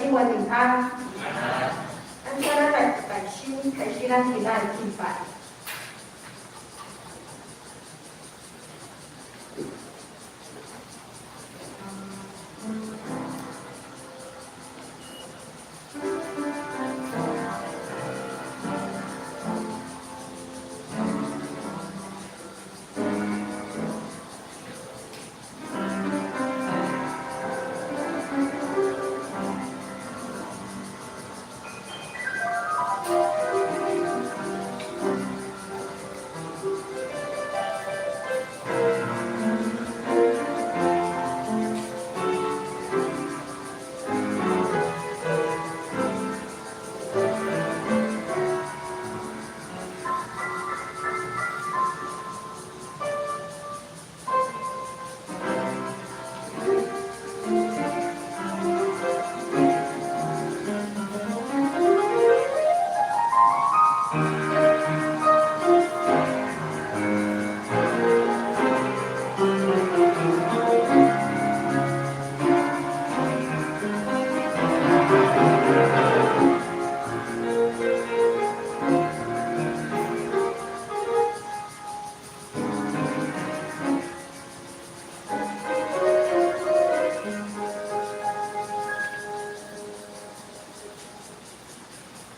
姊妹平安。咱请咱來來先開始咱今仔的敬拜。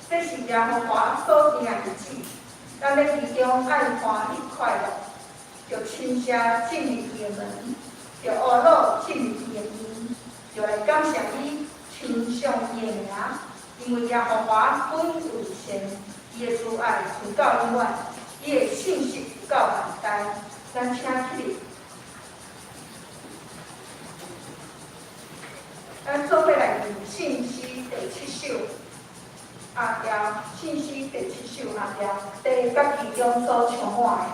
這是耶和華所定的日子，咱欲其中愛歡喜快樂，著親聲進入伊的門，著呵咾進入伊的院，著來感謝伊，稱頌伊的名，因為耶和華本為善，伊的慈愛存到永遠，伊的信實到萬代。咱請起立，咱做伙來念信詩第七首。阿調，信詩第七首阿調，地佮其中所充滿的。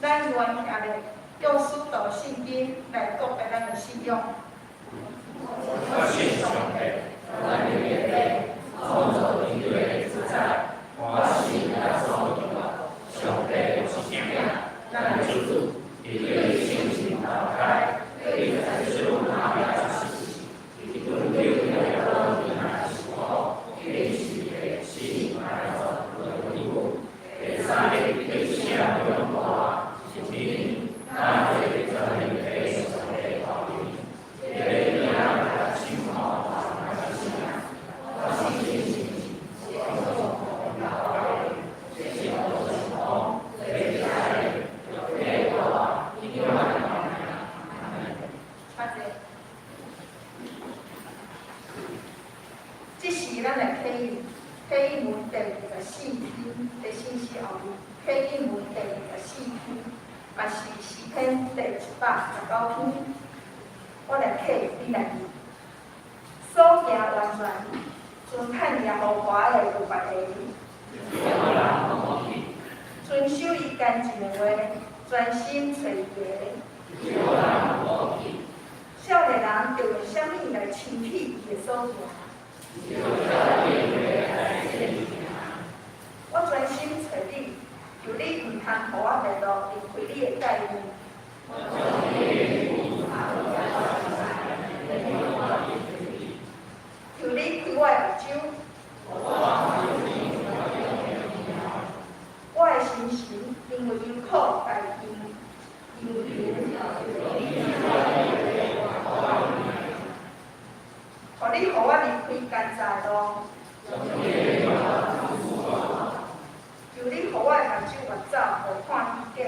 咱願起來，用使徒信經來告白咱的信仰。我信上帝，萬有的父，創造天地的主宰。我信耶穌基督，上帝的獨生子，咱的主，伊對聖神投胎，對在聖瑪利亞出世，伊奮勇耶穌基督受苦，釘十字架死埋葬落地獄，第三日得聖復活，升天，咱坐佇全能的上帝右邊，佇遐來審判活人佮死人。我信聖神，聖祖教會，聖徒相通，罪赦，肉體復活，永遠的命。請坐。這時，咱來啟應，啟應文第24篇的信息後面，啟應文第24篇，嘛是詩篇第119篇。我來啟，你來念。所行完全，遵趁耶和華的無別个。遵守伊乾淨的話，專心揣伊的。少年人著用啥物來稱許伊的所行？我專心揣你，求你毋通予我迷路，離開你的誡命。求你開我的目睭，我的心神因為憂苦來憂憂憂。予你予我離開艱難的路。求你予我的目睭越走，無看虛假。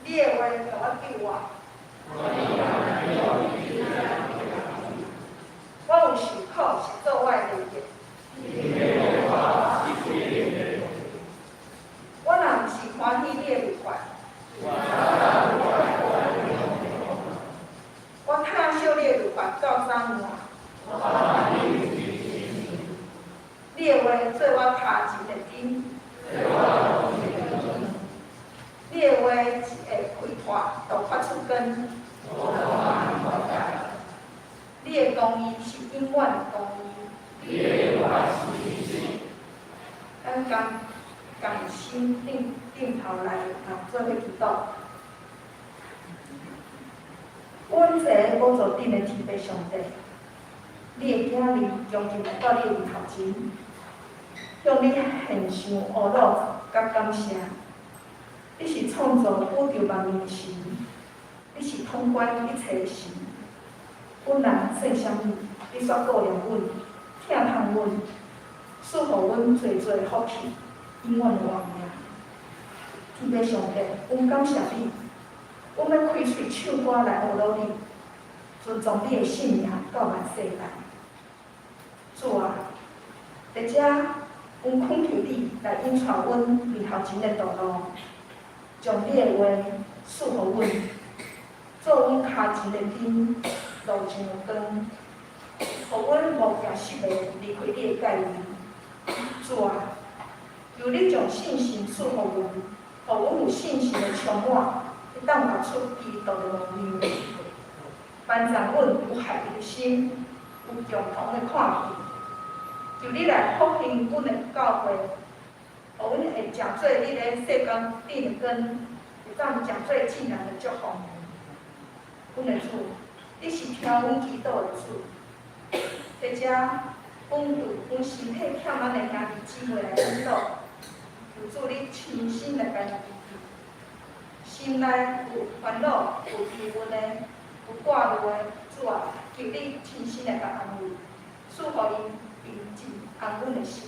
你的話共我救我。我有受苦是做我的利益。我若毋是歡喜你的律法，我疼惜你的律法到早晚。你的話做我跤前的燈，你的話一會開拓，就發出光。你的公義是永遠的公義。咱共共心頂頂頭來啊，做伙祈禱。阮坐佇寶座頂的天父上帝，你的囝兒恭敬來到你的面頭前，向你獻上阿魯佮感謝。你是創造宇宙萬物的神，你是統管一切的神。阮人算啥物？你煞顧念阮，疼痛阮，賜予阮濟濟福氣，永遠的活命。天父上帝，阮感謝你，阮欲開喙唱歌來阿魯你，尊崇你的聖名到萬世代。主啊，佇遮，阮懇求你來引帶阮面頭前的道路，將你的話賜予阮，做阮跤前的燈，路上的光，予阮無行失的離開你的誡命。主啊，求你將信心賜予阮，予阮有信心的充滿，會當活出基督的模樣。幫助阮有合一的心，有共同的看見。求你來復興阮的教會，予阮會成做你咧世間頂的光，會當成做眾人的祝福。阮的主，你是聽阮祈禱的主。佇遮，阮為阮身體欠咱的兄弟姊妹來祈禱，求主你親身來共𪜶醫治。心內有煩惱、有疑問的、有掛慮的，主啊，求你親身來共安慰，賜予𪜶平靜安穩的心。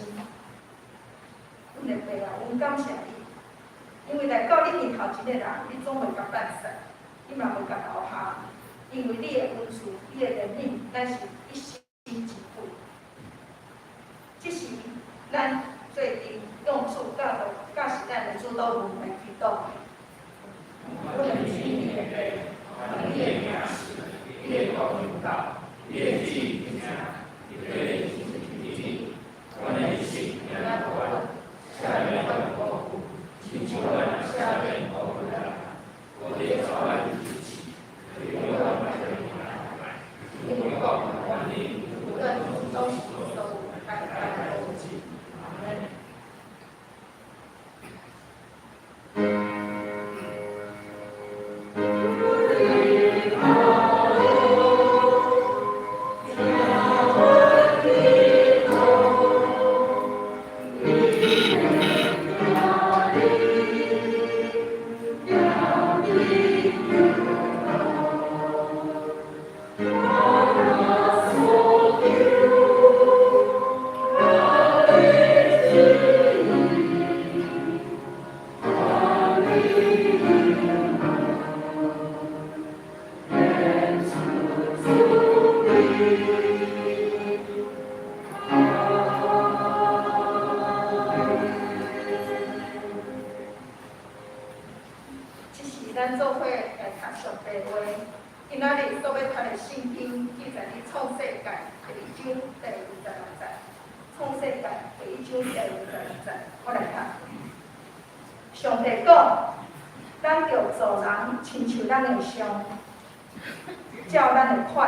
阮的爸啊，阮感謝你，因為來到你面頭前的人，你總袂共放散，你嘛袂共留下，因為你的恩賜、你的憐憫，咱是一生一久。這是咱做陣用主教導、教示咱的主禱文來祈禱。我的主，你的父，你的名聖，你的國臨到，你的旨意行，佇地親像佇天。阮的日食今仔予阮，赦免阮的過犯，親像阮也赦免過犯的人。無得帶阮入試，救阮脫離兇。因為國、權柄、權攏是所有，代代無盡。阿們。這是咱做伙來讀上帝話。今仔日所欲讀的聖經記載佇創世記第一章第26節。創世記第一章第26節，我來讀。上帝講：咱著造人親像咱的像，照咱的款，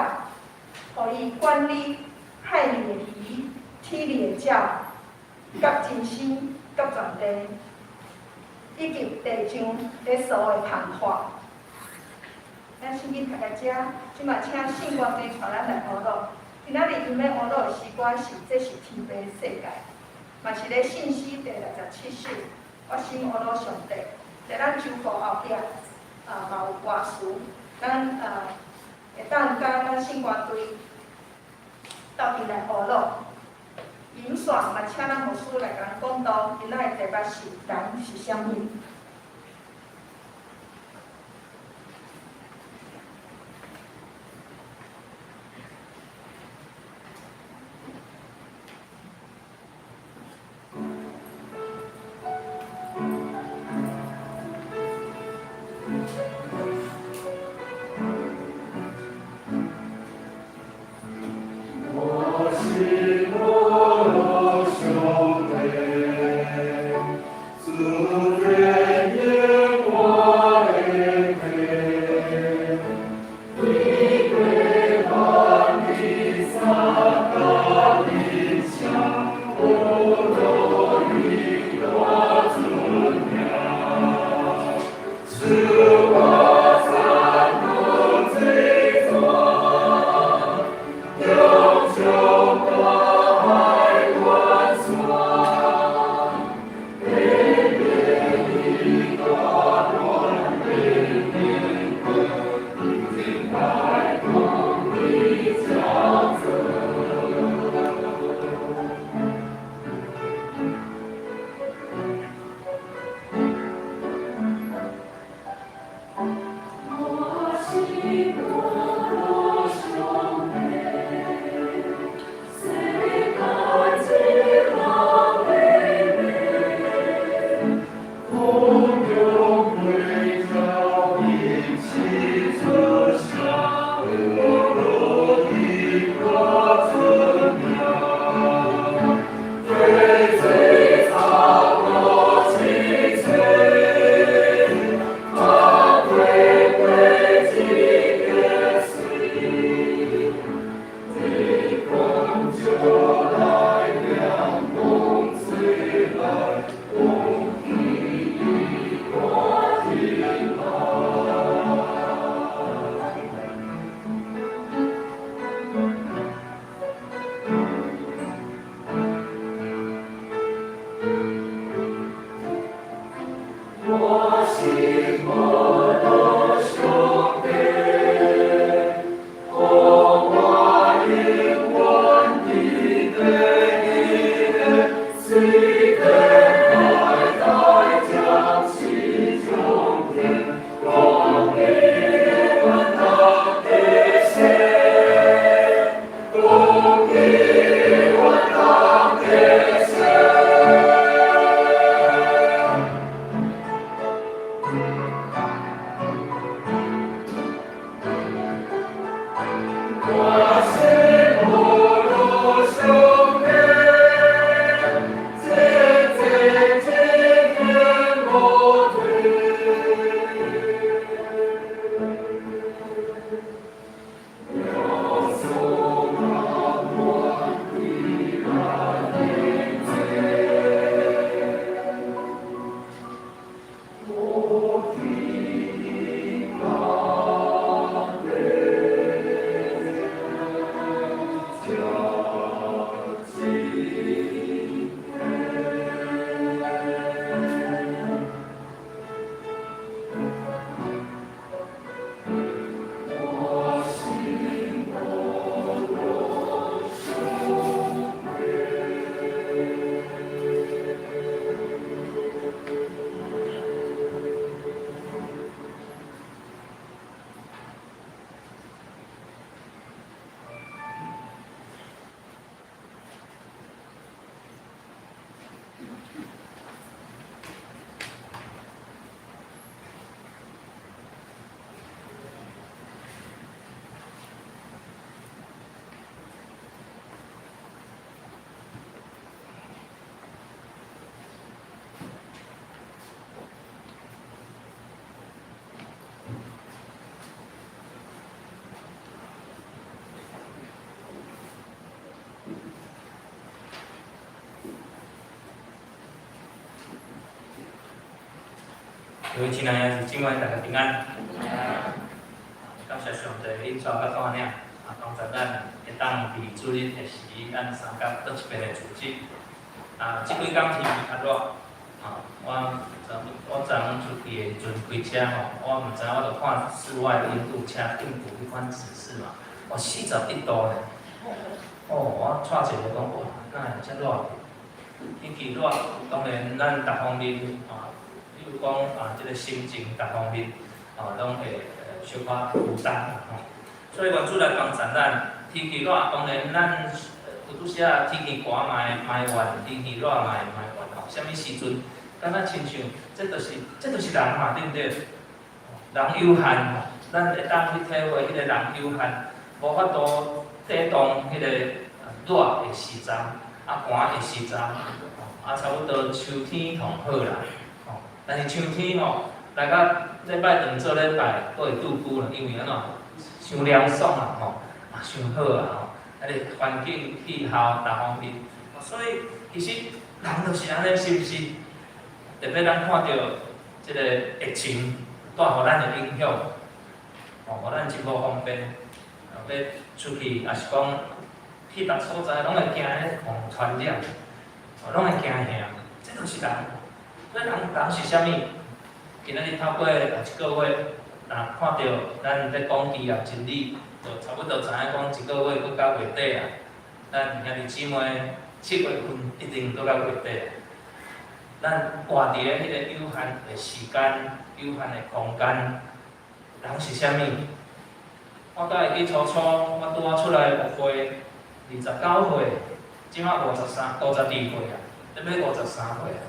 予伊管理海裡的魚、天裡的鳥，佮眾星，佮全地，以及地上咧所有的膨化。咱聖經讀到遮，這馬請聖歌隊帶咱來學樂。今仔日𪜶欲學樂的詩歌是《這是天父的世界》，嘛是咧信詩第67首。我心呵咾上帝，佇咱周報後壁啊嘛有歌詞，咱啊會當佮咱聖歌隊鬥陣來呵咾。引線嘛，請咱牧師來共咱講道，今仔的題目是人是啥物？我心呵咾上帝，主天耶我的父，你过万里山甲人声，呵咾伊大尊名，赐我山路水泉，中将大海远山，白白的大暖的灯光，真爱讲你这做。我心呵咾上帝，世间一人的命，空中飞鸟一起出声，呵咾伊大尊名，飞水草落青翠，花花花一个水，日光照来亮光水来，光起大天来。我心呵咾上帝，予我永遠伫地的，随地代代将起中天，光明万当的神，光明万当的神。各位親愛的姊妹，大家平安。感謝上帝，恩帶佮帶領，啊，幫助咱會當佇主日的時，咱三工閣一遍的聚集。啊，這幾工天氣較熱，啊，我昨昏出去的時陣開車吼，我毋知我就看室外的溫度，車頂有彼款指示嘛，哇，41度呢！哦，我掣一下講，哇，哪會遮熱？天氣熱，當然咱逐方面啊，比如講啊，這個心情逐方面啊，攏會小可負擔吼。所以願主來幫助咱，天氣熱，當然咱有拄時啊，天氣寒嘛會埋怨，天氣熱嘛會埋怨吼。啥物時陣，敢若親像，這就是人嘛，對毋對？人有限，咱會當去體會彼個人有限，無法度抵擋彼個熱的時陣，啊寒的時陣，啊差不多秋天上好啦，吼。但是秋天吼，來到禮拜當做禮拜，閣會拄久啦，因為按怎，傷涼爽啊吼，啊傷好啊吼，啊個環境氣候逐方面，所以其實人就是按呢，是毋是？特別咱看著這個疫情帶予咱的影響，吼，予咱真無方便，欲出去，抑是講去逐所在，攏會驚咧予傳染，攏會驚嚇，這就是人。所以人人是啥物？今仔日透過一個月，若看著咱咧講基業真理，就差不多知影講一個月閣到月底啊。咱兄弟姊妹7月份一定閣到月底啊。咱活佇咧彼個有限的時間、有限的空間，人是啥物？我閣會記初初，我拄仔出來牧會，29歲，這馬53、52歲啊，欲53歲啊。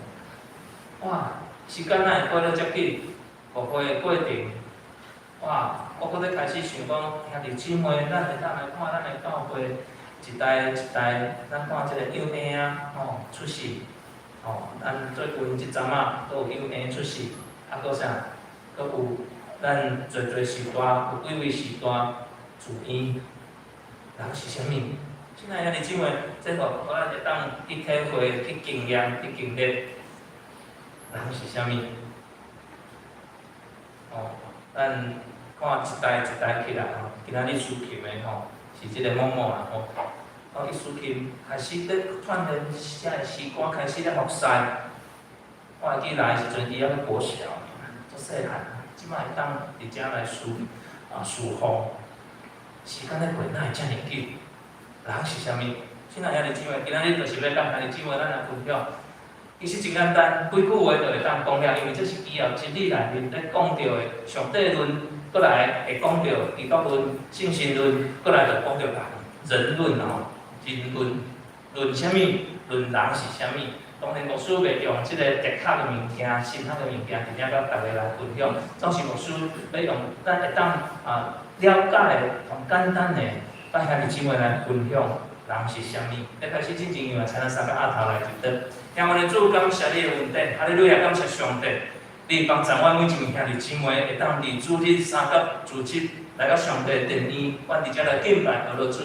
哇！時間哪會過了遮緊？牧會的過程，哇！我閣咧開始想講，兄弟姊妹，咱會當來看咱的教會，一代一代，咱看這個幼嬰仔吼出世，吼，咱最近這陣仔閣有幼嬰出世，啊，閣啥？閣有咱濟濟序大，有幾位序大住院，人是啥物？親愛兄弟姊妹，這予咱會當去體會、去經驗、去經歷，人是啥物？吼，咱看一代一代起來吼，今仔日司琴的吼是這個某某啦吼，哦，伊司琴開始咧鍛鍊寫的詩歌，開始咧服侍。我會記來的時陣，伊猶閣國小，足細漢，這馬會當佇遮來侍啊侍奉。時間咧過，哪會遮爾久？人是啥物？親愛兄弟姊妹，今仔日就是欲佮兄弟姊妹咱來分享。其實真簡單，幾句話就會當講了，因為這是基要真理內面咧講著的上帝論，閣來會講著基督論、聖神論，閣來就講著人人論吼，人論論啥物？論人是啥物？當然牧師袂用這個哲學的物件、神學的物件，佇遮佮大家來分享。總是牧師欲用咱會當啊了解的、同簡單的，佮兄弟姊妹來分享人是啥物。一開始進前，因為請咱三個阿頭來祈禱。聽阮的主，感謝你的恩典，哈利路亞，感謝上帝，你幫助阮每一位兄弟姊妹會當佇主日三覺組織來到上帝的殿院，阮佇遮來敬拜阿羅主。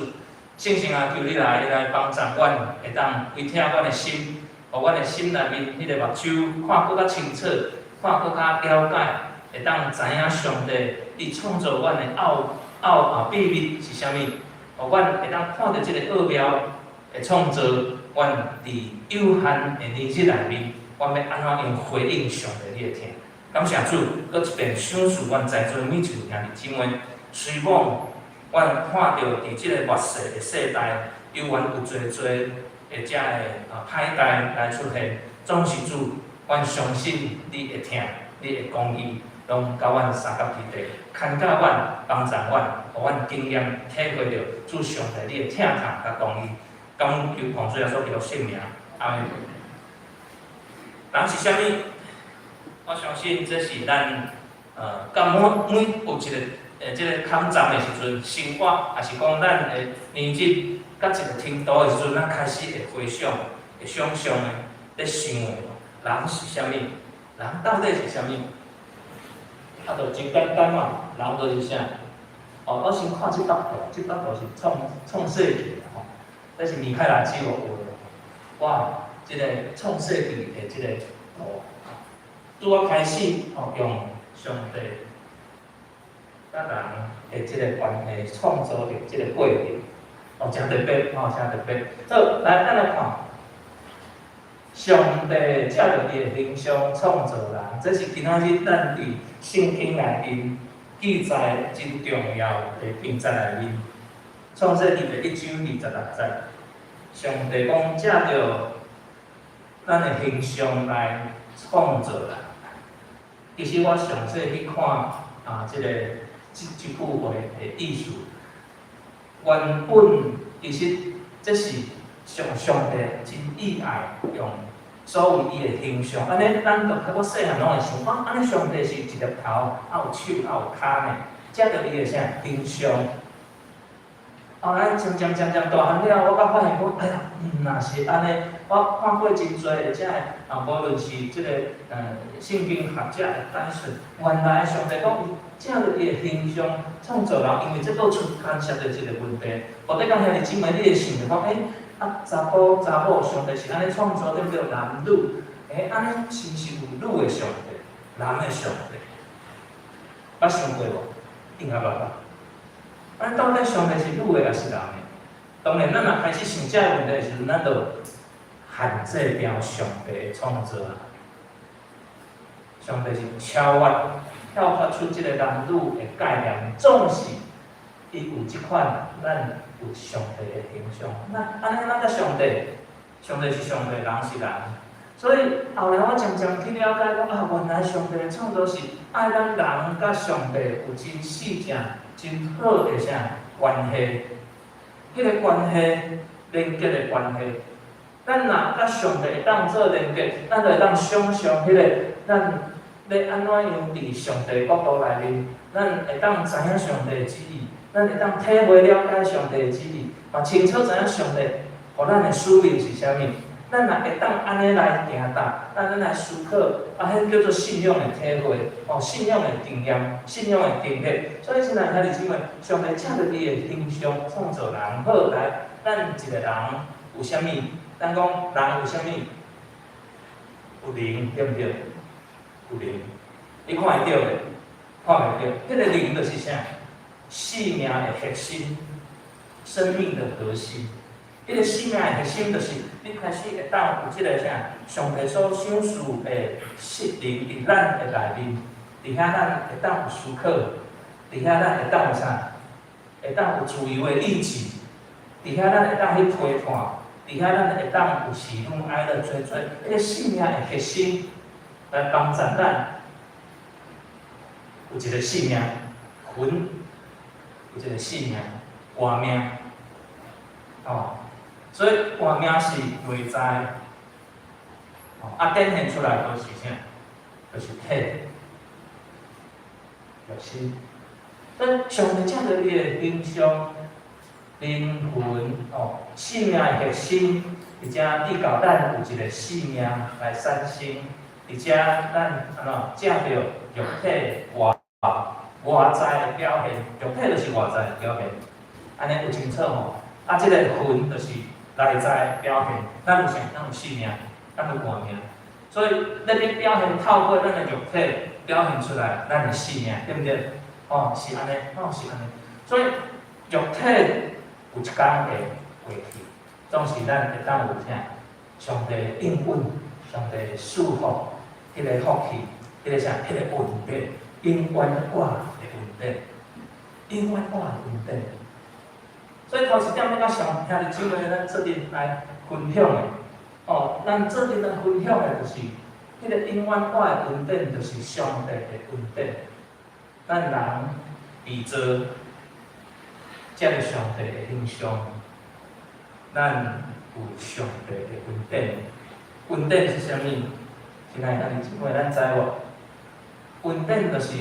聖神啊，求你來幫助阮，會當開聽阮的心，予阮的心內面彼個目睭看閣較清楚，看閣較了解，會當知影上帝你創造阮的奧奧啊秘密是啥物，予阮會當看著這個奧妙的創造，阮佇有限的年日內面，阮欲按怎樣回應上帝你的疼？感謝主，閣一遍賞賜阮在座每一位兄弟姊妹，雖罔阮看著佇這個末世的世代，猶原有濟濟的遮个啊歹代來出現，總是主，阮相信你會疼，你的公義，攏佮阮相佮佇地，牽教阮，幫助阮，予阮經驗體會著主上帝你的疼痛佮公義。感恩求奉主耶穌基督聖名，阿們。人是啥物？我相信這是咱佮每每有一個這個坎站的時陣，生活，抑是講咱的年日到一個程度的時陣，咱開始會回想、會想象的咧想的，人是啥物？人到底是啥物？啊，就真簡單嘛，人就是啥？哦，我先看這幅圖，這幅圖是創世記的吼，這是米開朗基羅畫的。哇，這個創世記的這個圖。拄仔開始哦，用上帝佮人的這个關係創造的這个過程，哦，誠特別，哦，誠特別。好，來，咱來看，上帝藉著伊的形象創造人，這是今仔日咱佇聖經內面記載真重要的經節內面，創世記第一章26節，上帝講藉著咱的形象來創造人。其實我詳細去看啊，這个這句話的意思，原本其實這是上帝真意愛用所謂伊的形象，按呢咱就我細漢攏會想，啊，按呢上帝是一粒頭，啊有手，啊有跤呢，藉著伊的啥形象。後來漸漸漸漸大漢了，我才發現講，哎呀，毋若是按呢，我看過真濟的遮的啊，無論是這个聖經學者的解說，原來上帝講伊藉著伊的形象創造人，因為這閣出牽涉著一個問題。無得講兄弟姊妹，你會想著講，欸，啊，查埔查某上帝是按呢創造對毋對？男女，欸，按呢是毋是有女的上帝，男的上帝？捌想過無？應該捌吧？咱到底上帝是女的抑是男的？當然，咱若開始想這個問題的時陣，咱就限制牢上帝的創造啊！上帝是超越、跳脫出這個男女的概念，總是伊有這款，咱有上帝的形象。那按呢，咱佮上帝，上帝是上帝，人是人。所以後來我漸漸去了解講啊，原來上帝的創造是愛咱人佮上帝有真細正、真好的啥關係。彼个關係連結的關係，咱若佮上帝會當做連結，咱就會當想像彼个咱欲按怎樣佇上帝國度內面，咱會當知影上帝的旨意，咱會當體會了解上帝的旨意，嘛清楚知影上帝予咱的使命是啥物。咱若會當按呢來行動，咱來思考，啊，彼叫做信仰的體會，哦，信仰的經驗，信仰的經歷。所以，親愛兄弟姊妹，上帝藉著伊的形象創造人，好來，咱一個人有啥物？咱講人有啥物？有靈，對毋對？有靈，你看會著袂？看袂著。彼个靈就是啥？生命的核心，生命的核心。彼个生命的核心就是你開始會當有這个啥，上帝所賞賜的聖靈佇咱的內面，佇遐咱會當有思考，佇遐咱會當有啥？會當有自由的意志，佇遐咱會當去批判，佇遐咱會當有喜怒哀樂追追，彼个生命的核心來幫助咱有一个生命魂，有一个生命活命，哦。所以活命是內在，哦，啊，展現出來就是啥？就是體、肉身。所以上帝藉著伊的形象、靈魂、哦，生命的核心，佇遮締到咱有一個生命來產生，佇遮咱按怎藉著肉體外外在的表現，肉體就是外在的表現，按呢有清楚吼？啊，這個魂就是內在表現，咱有啥？咱有生命，咱有活命，所以咱咧表現透過咱的肉體表現出來，咱的生命，對毋對？哦，是按呢，哦，是按呢。所以肉體有一工會過去，總是咱會當有啥？上帝應允，上帝賜福，彼个福氣，彼个啥？彼个恩典，永遠活的恩典，永遠活的恩典。所以頭一點欲佮上兄弟姊妹咱做陣來分享的，哦，咱做陣來分享的就是，彼个永遠活的恩典，就是上帝的恩典。咱人被造，藉著上帝的形象，咱有上帝的恩典。恩典是啥物？親愛兄弟姊妹，咱知無？恩典就是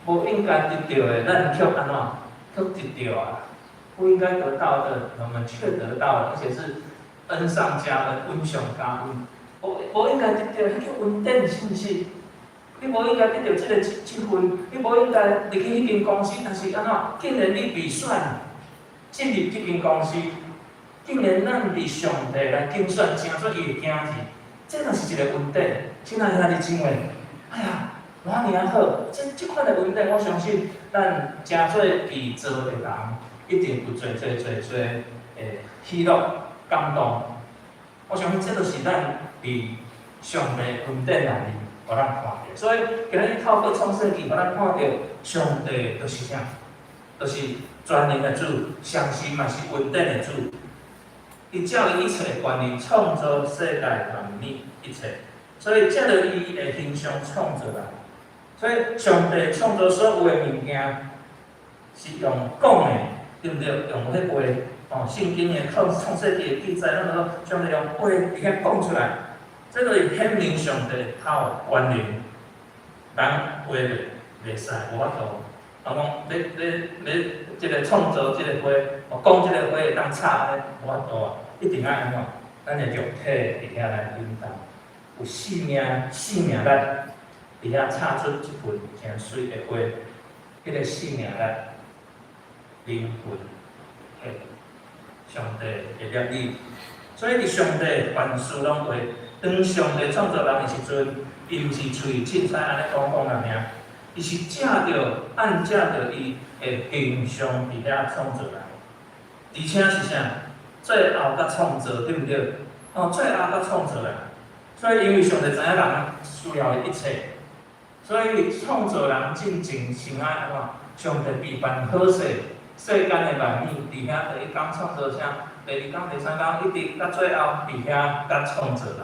無應該得著的，咱卻按怎？卻得著啊！不應該得到的，我們卻得到了，而且是恩上加恩，恩上加恩。無應該得著，彼叫恩典，是毋是？你無應該得著這个這份，你無應該入去彼間公司，但是按怎？竟然你被選進入這間公司，竟然咱被上帝來揀選，成做伊的囝兒，這嘛是一個恩典。親愛兄弟姊妹，哎呀，偌爾仔好！這款的恩典，我相信咱誠做被造的人，一定有濟濟濟濟的喜樂感動。我相信這就是咱佇上帝恩典內面，予咱看著。所以今日透過創世記，予咱看著上帝就是啥？就是全能的主，相信嘛是恩典的主。伊照伊一切的權利創造世界萬物一切，所以藉著伊的形象創造人。所以上帝創造所有的物件是用講的，對毋對？用彼話哦，聖經的創世記的記載，攏講上帝用話佇遐講出來，這個是顯明上帝較有權能，人話袂使無法度。人講欲欲欲這个創造這个花，哦，講這個花會當插按呢，無法度啊！一定愛按怎？咱的肉體佇遐來引導，有生命生命力佇遐插出一盆誠媠的花，彼個生命力、靈魂，嘿，上帝的粒子。所以佇上帝凡事攏會，當上帝創造人的時陣，伊毋是喙凊彩按呢講講爾。伊是照著按照著伊的形象佇遐創造人，而且是啥？最後才創造，對毋對？哦，最後才創造人。所以因為上帝知影人需要的一切，所以創造人進前先愛按怎？上帝備辦好勢，世間的萬物佇遐第一工創造啥？第二工、第三工，一直到最後佇遐才創造人。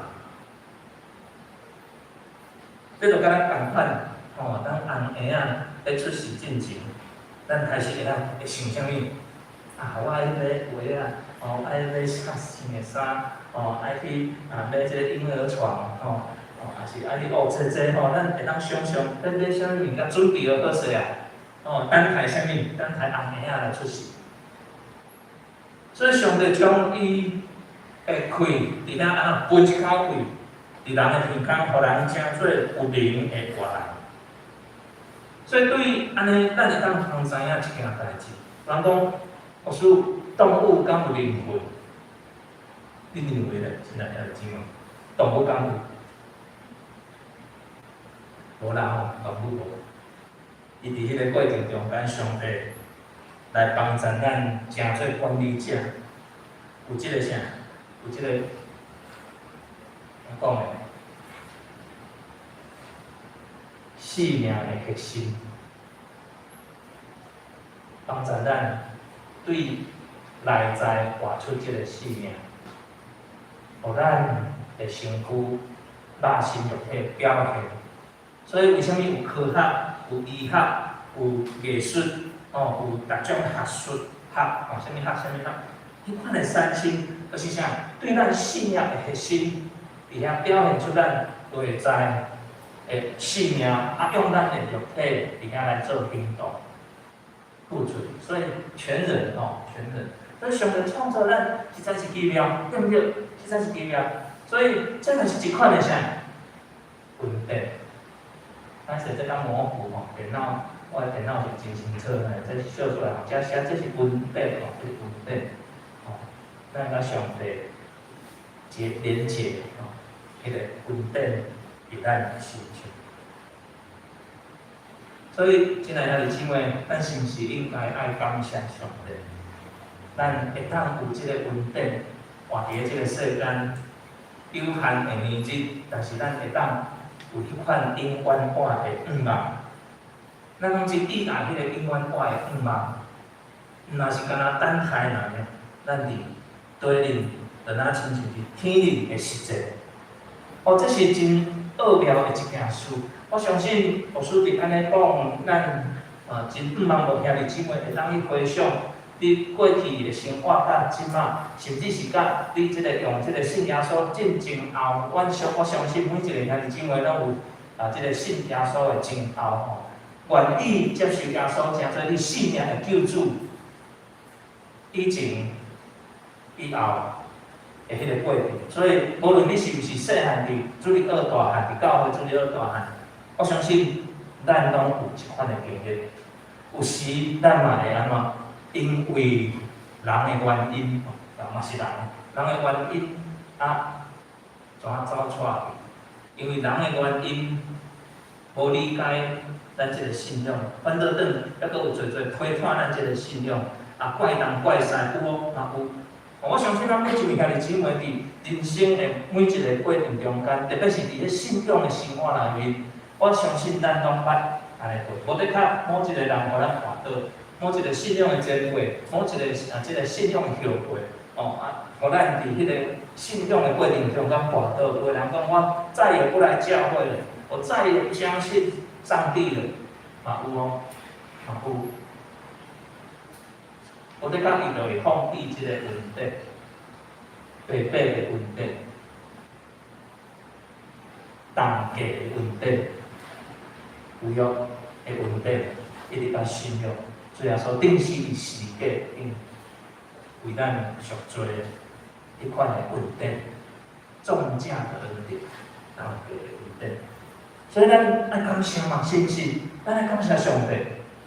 這就敢若仝款。吼，當紅嬰仔欲出世進前，咱開始會當會想啥物？啊，我愛買鞋仔，哦，愛買較新的衫，哦，愛去啊買這个嬰兒床，吼，哦，抑是愛去學這吼，咱會當想象，欲買啥物物件，準備好好勢啊，哦，等待啥物？等待紅嬰仔來出世。所以上帝將伊的氣佇遐按怎噴一口氣，佇人的鼻孔，予人成做有靈的活人。所以對按呢，咱會當通知影一件代誌。人講，或許動物敢有靈魂？你認為咧？親愛兄弟姊妹，動物敢有？無啦吼，動物無。伊佇彼个過程中間，上帝來幫助咱成做管理者，有這个啥？有這个怎講咧？生命的核心，幫助咱對內在活出這个生命，予咱的身軀、肉身肉體表現。所以，為啥物有科學、有醫學、有藝術，哦，有逐種學術學，哦，啥物學、啥物學，彼款的產生，就是啥？對咱信仰的核心，佇遐表現出咱內在的生命，啊，用咱的肉體佇遐來做行動、付出。所以全人哦，全人。所以上帝創造咱，實在是奇妙，對毋對？實在是奇妙。所以這就是一款的啥？恩典。但是這較模糊吼，電腦我的電腦是真清楚的，這秀出來吼，這寫這是恩典吼，這是恩典，吼，咱佮上帝結連結吼，彼個恩典佇咱身上。所以，親愛兄弟姊妹，咱是毋是應該愛感謝上帝？咱會當有這個恩典，活佇這個世間有限的年日，但是咱會當有彼款永遠活的願望。咱攏真期待彼個永遠活的願望，毋若是干焦等待爾，咱佇地面，就若親像佇天頂的實際。哦，這是真奧妙的一件事。我相信牧師佇按呢講，咱真向望無兄弟姊妹會當去回想你過去的生活佮這馬，甚至是佮你這個用這個信耶穌進前後，我相信每一個兄弟姊妹攏有啊，這個信耶穌的前後吼，願意接受耶穌成做你性命的救主，以前、以後的彼個過程。所以，無論你是毋是細漢佇主日學大漢，佇教會主日學大漢，我相信咱攏有這款的經歷。有時咱嘛會按怎？因為人的原因，嘛是人，人的原因啊，怎啊走錯去？因為人的原因，無理解咱這个信仰，反倒轉猶閣有濟濟批判咱這个信仰，啊怪東怪西，有無？嘛有。我相信咱每一位兄弟姊妹佇人生的每一个過程中間，特別是佇咧信仰的生活內面，我相信咱攏捌按呢過。無的確，某一个人予咱絆倒，某一个信仰的前輩，某一个啊這个信仰的後輩，哦啊，予咱佇彼个信仰的過程中間絆倒。有的人講，我再也不來教會了，我再也不相信上帝了，嘛有哦，嘛有。無的確，伊就會放棄這個恩典，白白的恩典，重價的恩典，舊約的恩典，一直到新約，主耶穌釘死佇十字架頂，為咱贖罪的彼款的恩典，重價的恩典，重價的恩典。所以咱愛感謝嘛，是毋是？咱愛感謝上帝，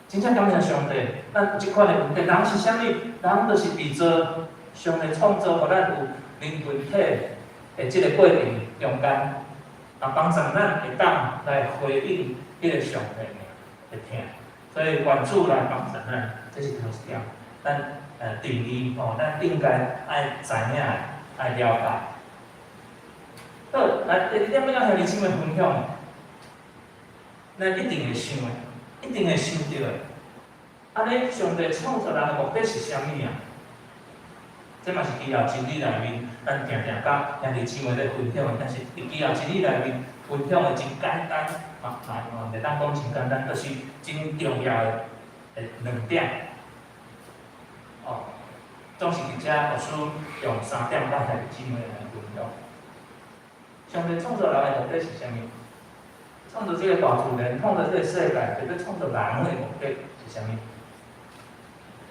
真正感謝上帝。咱有這款的恩典，人是啥物？人就是被造，上帝創造，予咱有靈魂體的這个過程中間，啊，幫助咱會當來回應彼个上帝的疼。所以願主來幫助咱，這是頭一點。咱定義吼，咱應該愛知影，愛了解。好，來第二點欲佮兄弟姊妹分享，咱一定會想的，一定會想著的。按呢，上帝創造人的目的是啥物啊？這嘛是基要真理內面，咱定定佮兄弟姊妹咧分享的，但是佇基要真理內面分享的真簡單，啊，嘛袂當講真簡單，就是真重要的兩點。哦，總是佇遮牧師用三點佮兄弟姊妹來分享。上帝創造人的目的是啥物？創造這个大自然，創造這个世界，特別創造人的目的是啥物？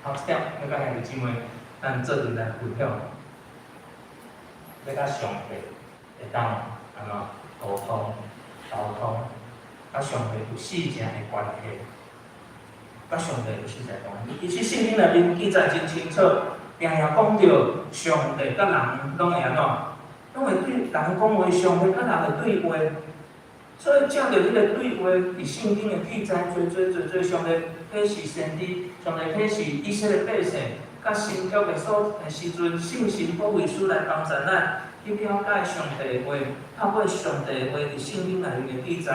頭一點，欲佮兄弟姊妹，咱做陣來分享，欲佮上帝會當按怎溝通、溝通，佮上帝有四正的關係，佮上帝有四正關係。其實聖經內面記載真清楚，定定講著上帝佮人攏會按怎，攏會對人講話，上帝佮人的對話。所以藉著彼个對話，佇聖經的記載，濟濟濟濟，上帝啟示先知，上帝啟示以色列百姓，佮新約的所時陣，聖神保惠師來幫助咱去了解上帝的話，透過上帝的話佇聖經內面的記載，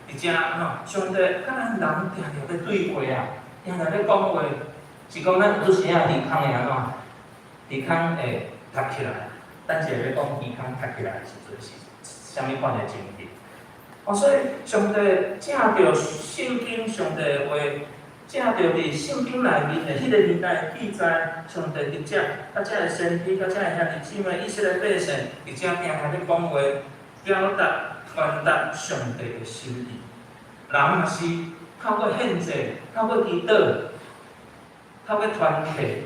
佇遮按怎，上帝佮咱人定定咧對話啊，定定咧講話，是講咱有時仔耳空會按怎？耳空會塌起來，等一下欲講耳空塌起來的時陣是啥物款的情形？哦，所以上帝藉著聖經上帝的話，藉著佇聖經內面的彼个年代的記載，上帝直接佮遮个先知、佮遮个兄弟姊妹、以色列百姓，佇遮定定咧講話，表達傳達上帝的心意。人若是透過獻祭、透過祈禱、透過團契，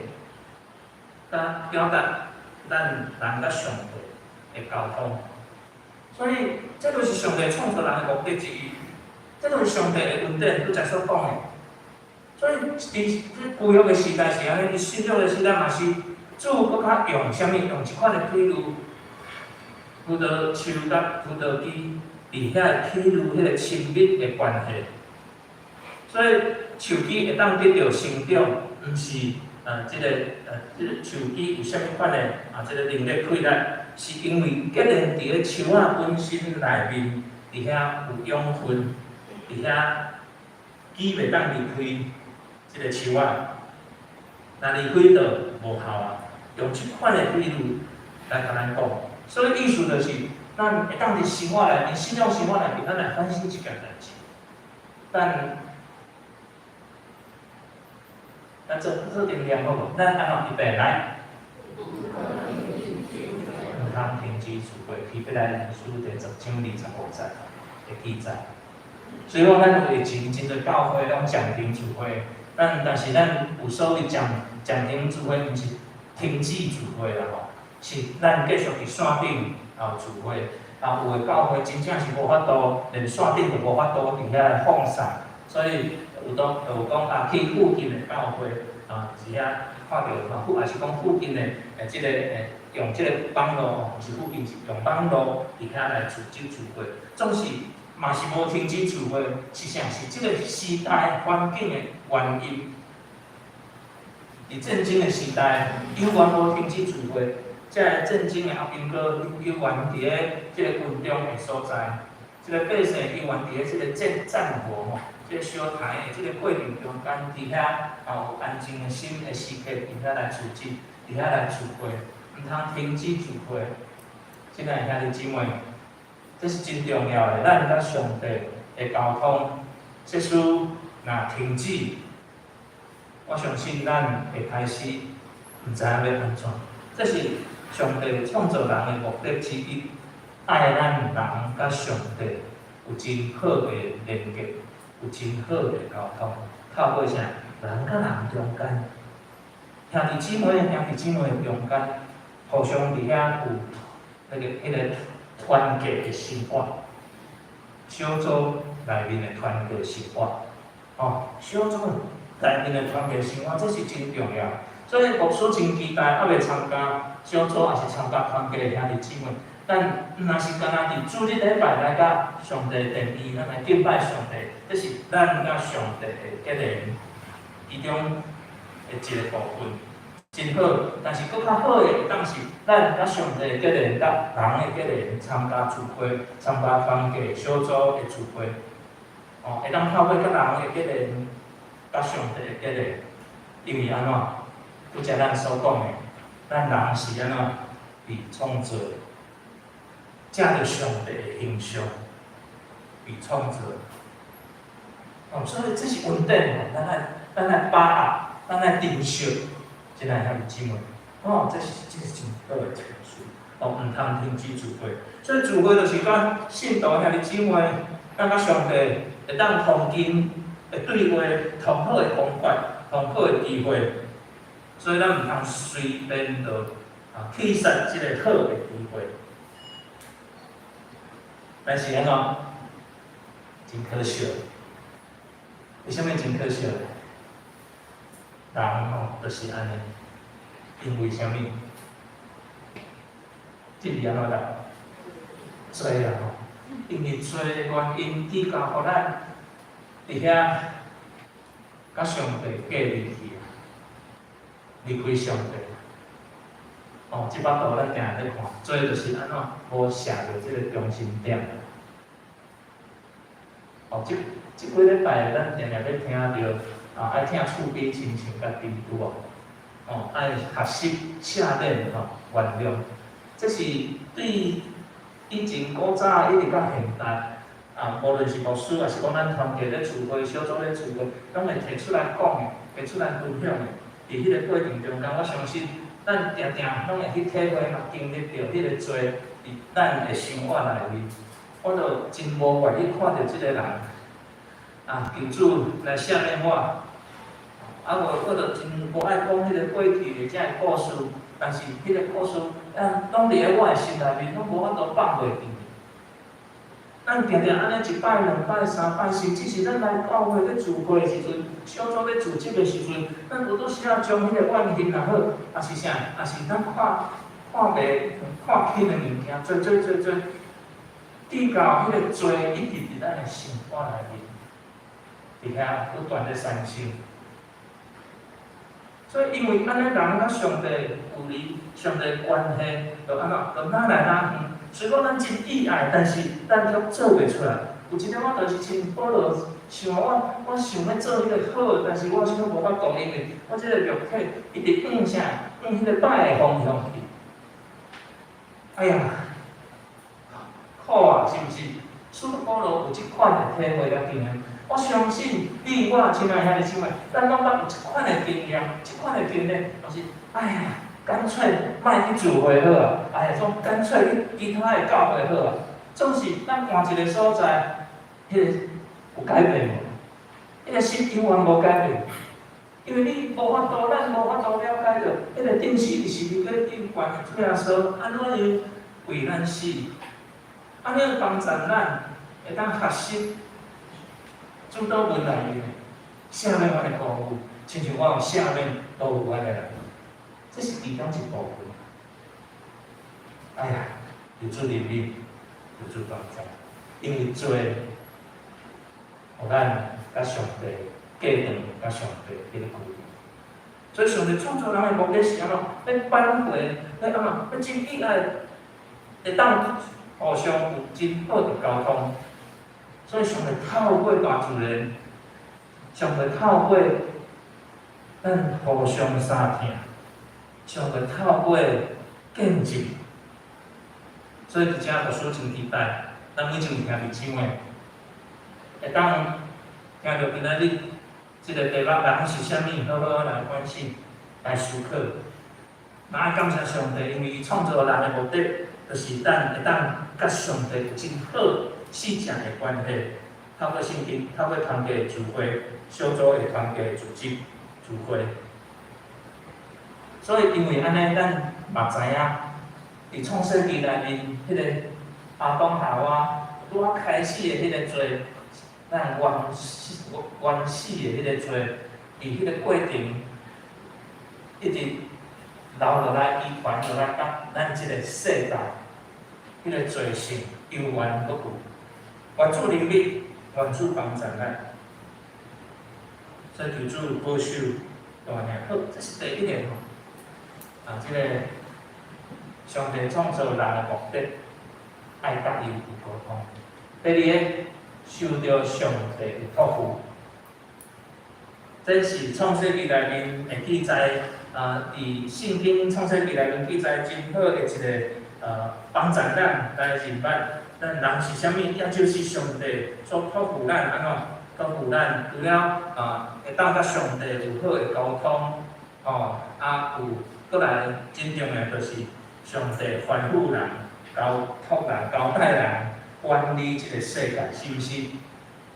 來表達咱人佮上帝的溝通。所以，這就是上帝創造人的目的之一，這就是上帝的恩典，拄才所講的。所以，佇這舊約的時代是按呢，佇新約的時代嘛是，主閣較用啥物？用這款的比喻，葡萄樹佮葡萄枝佇遐比喻彼个親密的關係。所以，樹枝會當得著成長，毋是這个樹枝有啥物款的啊？這个能力氣力。是因為結連佇咧樹仔本身內面，佇遐有養分，佇遐枝袂當離開這个樹仔，若離開就無效啊。用這款的比喻來共咱講，所以意思就是，咱會當佇生活內面、信仰生活內面，咱來反省一件代誌。咱咱做做陣念好無？咱按怎預備來？毋通停止聚會，希伯來人書第10章25節的記載。雖然咱有疫情，真濟教會攏暫停聚會，咱但是咱有所謂暫停聚會，毋是停止聚會啦吼，是咱繼續佇線頂也有聚會。啊，有的教會真正是無法度，連線頂都無法度佇遐來放送，所以有當有講啊，去附近的教會啊，佇遐看著嘛，抑是講附近的這个用這个網路，毋是附近是用網路佇遐來組織聚會，總是嘛是無停止聚會，是啥？是這個時代環境的原因。佇戰爭的時代，猶原無停止聚會，這个戰爭的阿兵哥猶原佇咧這个軍中的所在，這個百姓猶原佇咧這個戰火吼，這个相刣的這个過程中間，佇遐也有安靜的心的時刻，佇遐來聚集，佇遐來聚會，毋通停止聚會。親愛的兄弟姊妹，這是真重要的，咱佮上帝的溝通，這事若停止，我相信咱會開始毋知影欲按怎。這是上帝創造人的目的之一，愛咱人佮上帝有真好的連結，有真好的溝通。透過啥？人佮人中間，兄弟姊妹、兄弟姊妹中間，互相佇遐有彼个團結的生活，小組內面的團結生活，哦，小組內面的團結生活，這是真重要。所以牧師真期待，猶未參加小組，抑是參加團結的兄弟姊妹，咱毋若是干焦佇主日禮拜來到上帝殿裡，咱來敬拜上帝，這是咱佮上帝的結連其中的一個部分，真好。但是閣較好的，會當是咱佮上帝的結連，佮人的結連，參加聚會，參加團結小組的聚會，哦，會當透過佮人的結連，佮上帝的結連，因為按怎？拄才咱所講的，咱人是按怎被創造，藉著上帝的形象被創造。哦，所以這是恩典吼，咱愛把握，咱愛珍惜，親愛兄弟姊妹，哦，這是真好的一件事，哦，毋通停止聚會。所以聚會就是講信徒兄弟姊妹，咱佮上帝會當同近的對話，同好的方法，同好的機會。所以咱毋通隨便就棄失這个好的機會。但是按怎？真可惜。為啥物真可惜？人吼，就是按呢，因為啥物？這是按怎來？罪啊吼！因為罪的原因，至到予咱佇遐佮上帝隔離去啊，離開上帝。哦，這擺圖咱定定咧看，罪就是按怎無射著這个中心點。哦，這幾禮拜咱定定咧聽著啊，愛疼厝邊親像家己，對無？哦，愛學習赦免吼，原諒，這是對以前古早一直到現代啊，無論是牧師，抑是講咱團契咧聚會、小組咧聚會，攏會提出來講的，提出來分享的。佇彼個過程中間，我相信咱定定攏會去體會嘛，經歷著彼個罪佇咱的生活內面。我就真無願意看著這個人啊，求主來赦免我。啊，我就真無愛講彼个過去的這个故事，但是彼个故事啊，攏佇咧我的心內面，攏無法度放袂記。咱定定按呢一擺、兩擺、三擺，甚至是咱來教會咧聚會的時陣，小組咧組織的時陣，咱有當時仔將彼个怨恨也好，抑是啥，抑是咱看袂看輕的物件，做做做做，至到彼个罪一直佇咱的生活內面，佇遐不斷咧產生。所以，因為按呢人佮上帝距離、上帝關係，就按怎，就愈來愈遠。雖講咱真意愛，但是咱卻做袂出來。有一點我就是親保羅想我想欲做彼个好，但是我卻無法度，因為我這个肉體一直向啥？向彼個歹的方向去。哎呀，苦啊，是毋是？使徒保羅有這款的體會佮經驗。我相信你我親愛兄弟姊妹，咱攏捌有這款的經驗，這款的經歷，就是哎呀，乾脆莫去聚會好啊！哎呀，總乾脆去其他的教會好啊。總是咱換一个所在，彼个有改變無？彼个心猶原無改變，因為你無法度，咱無法度了解著，彼个釘死佇十字架頂懸的主耶穌，按怎樣為咱死？按怎樣幫助咱會當學習主禱文內面的赦免阮的辜負，親像我有赦免辜負阮的人，這是其中一部分。哎呀，求主憐憫，求主幫助。因為罪，予咱佮上帝隔斷，佮上帝彼個距離。所以上帝創造人的目的是按怎？欲挽回，欲按怎？欲真意愛，會當互相有真好的溝通。所以上帝透過大自然，上帝透過咱互相相疼，上帝透過見證。所以佇遮牧師真期待，咱每一位兄弟姊妹，會當聽著今仔日這个題目，人是啥物，好好來反省、來思考。嘛愛感謝上帝，因為伊創造人的目的，就是咱會當佮上帝有真好、四正的關係。透過聖經，透過堂家的聚會、小組的堂家的組織聚會。所以因為按呢，咱嘛知影，佇創世記內面，彼個亞當夏娃拄仔開始的彼個罪，咱原始的彼個罪，佇彼個過程一直留落來，遺傳落來到咱這個世代，彼個罪性猶原閣有。願主憐憫，願主幫助咱。所以求主保守大領。好，這是第一個吼。啊，這個上帝創造人的目的，愛佮伊有溝通。第二个，受著上帝的託付，這是創世記內面會記載，啊，佇聖經創世記內面記載真好的一個幫助咱來認捌咱人是啥物，也就是上帝所託付咱按怎託付咱，除了啊會當佮上帝有好的溝通，吼，啊有閣來真重要就是上帝吩咐人、交託人、交代人管理這個世界，是毋是？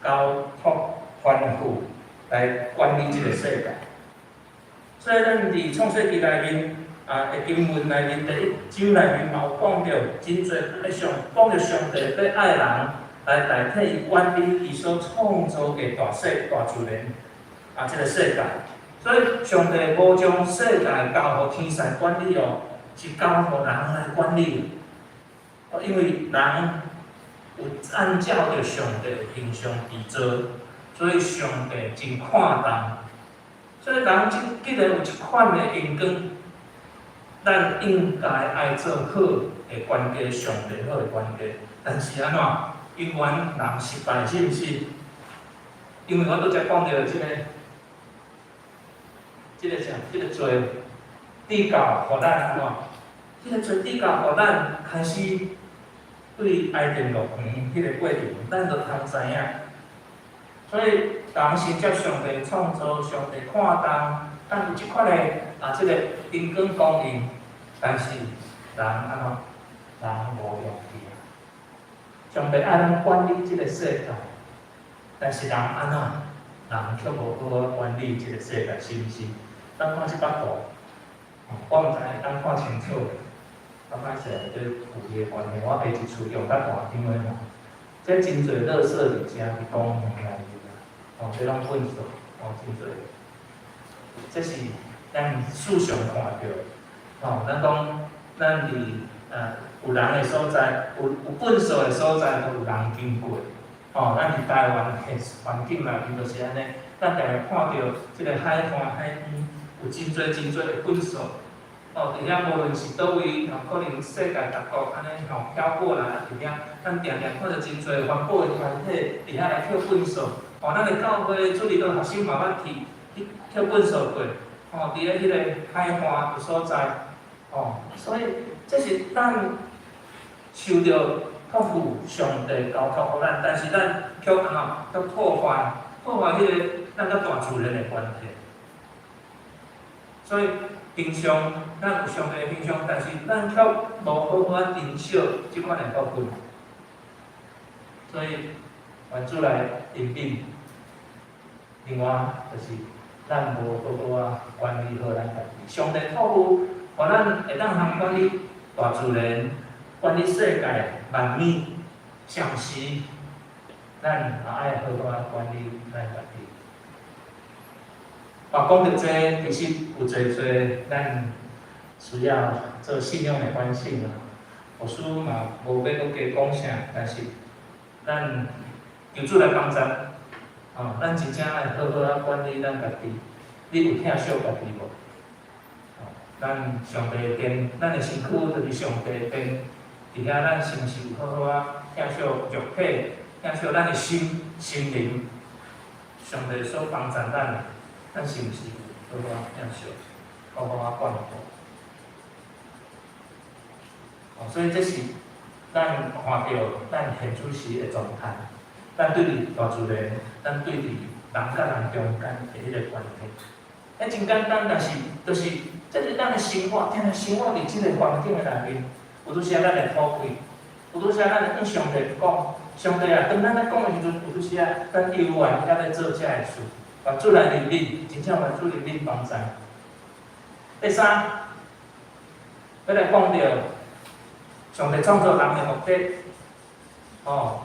交託吩咐來管理這個世界。所以咱佇創世記內面啊，的經文內面第一章內面嘛有講著真濟上講著上帝欲愛人來代替伊管理伊所創造的大世大自然啊，這個世界。所以上帝無將世界交予天使管理哦，是交予人來管理。因為人有按照著上帝的形象佇造，所以上帝真看重。所以人既然有這款的榮光，咱應該愛做好的關係，上帝好的關係。但是按怎？永遠人失敗，是毋是？因為我拄才講著這个，這个啥？這个罪，比較予咱按怎？這个罪比較予咱開始對伊甸樂園彼個過程，咱就通知影。所以人承接上帝創造，上帝看重，咱有這款的啊，這个榮光供應，但是人按怎？人無用去啊！上帝愛咱管理這个世界，但是人按怎？人卻無好好管理這個世界，是毋是？咱看這幅圖，我毋知會當看清楚。較歹勢，這距離的關係，我下一次用較大張的吼。這真濟垃圾佇遮佇公園內面啊，哦，這攏糞埽，哦，真濟。這是咱時常看著，吼，咱講咱佇有人的所在，有糞埽的所在，就有人經過。吼，咱佇台灣的環境內面就是按呢，咱定定看著這个海岸海邊有真濟真濟的糞埽。哦，佇遐無論是佗位，吼，可能世界各國按呢吼飄過來，佇遐，咱定定看著真濟環保的團體佇遐來抾糞埽。哦，咱的教會主日學學生嘛捌去去抾糞埽過。吼，佇咧彼個海岸的所在，吼，所以這是咱受著託付上帝交託予咱，但是咱卻按怎？卻破壞彼個咱佮大自然的關係。所以平常咱有上帝的形象，但是咱卻無好好仔珍惜這款的福分。所以願主來憐憫。另外就是咱無好好仔管理好咱家己。上帝託付，予咱會當通管理大自然、管理世界萬物，同時咱也愛好好仔管理咱家己。啊，講著這，其實有濟濟咱需要做信仰的反省啊。牧師嘛無欲閣加講啥，但是咱求主來幫贊，哦，咱真正愛好好仔管理咱家己。你有疼惜家己無？哦，咱上帝的殿，咱的身軀就是上帝的殿，佇遐咱是毋是有好好仔疼惜肉體，疼惜咱的心、心靈？上帝所幫贊咱的，咱是毋是有好好仔疼惜，好好仔管顧？哦，所以這是咱看著咱現此時的狀態，咱對佇大自然，咱對佇人佮人中間的彼個關係，彼真簡單，但是就是這是咱的生活，定定生活佇這个環境的內面，有拄時仔咱會討氣，有拄時仔咱會向上帝講，上帝啊，當咱咧講的時陣，有拄時仔咱猶原猶咧做這个事，願主來憐憫，真正願主憐憫幫贊。第三，欲來講著上帝創造人的目的，哦，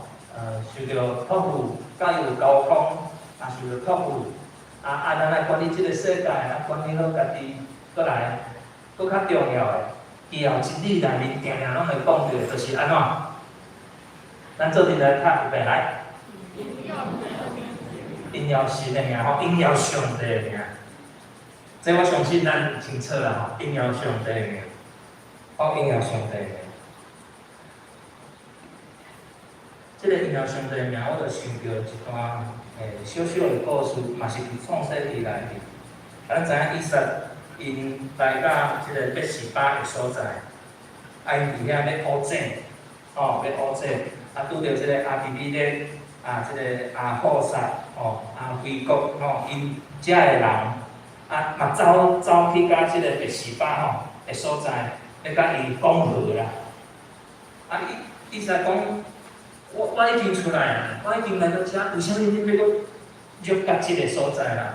受著託付，佮伊有溝通，也受著託付，啊，咱來管理這个世界，啊，管理好家己，閣來，閣較重要的，以後真理內面定定攏會講著的，就是按怎？咱做陣來讀一遍來。榮耀神的名吼，榮耀上帝的名。這我相信咱清楚啦吼，榮耀上帝的名，哦，榮耀上帝的名。這个榮耀上帝的名，我就想著一段小小的故事，嘛是佇創世記內面。咱知影以撒𪜶來到這个別是巴的所在，啊，𪜶佇遐欲挖井，吼，欲挖井，啊，拄著這个亞比米勒，啊，這个亞戶撒，吼，亞非曷，吼，𪜶遮的人，啊，嘛走走去到這个別是巴吼的所在，欲佮伊講和啦。啊，以撒講，我已經出來啊，我已經來到遮，為啥物恁欲閣入到這个所在啦？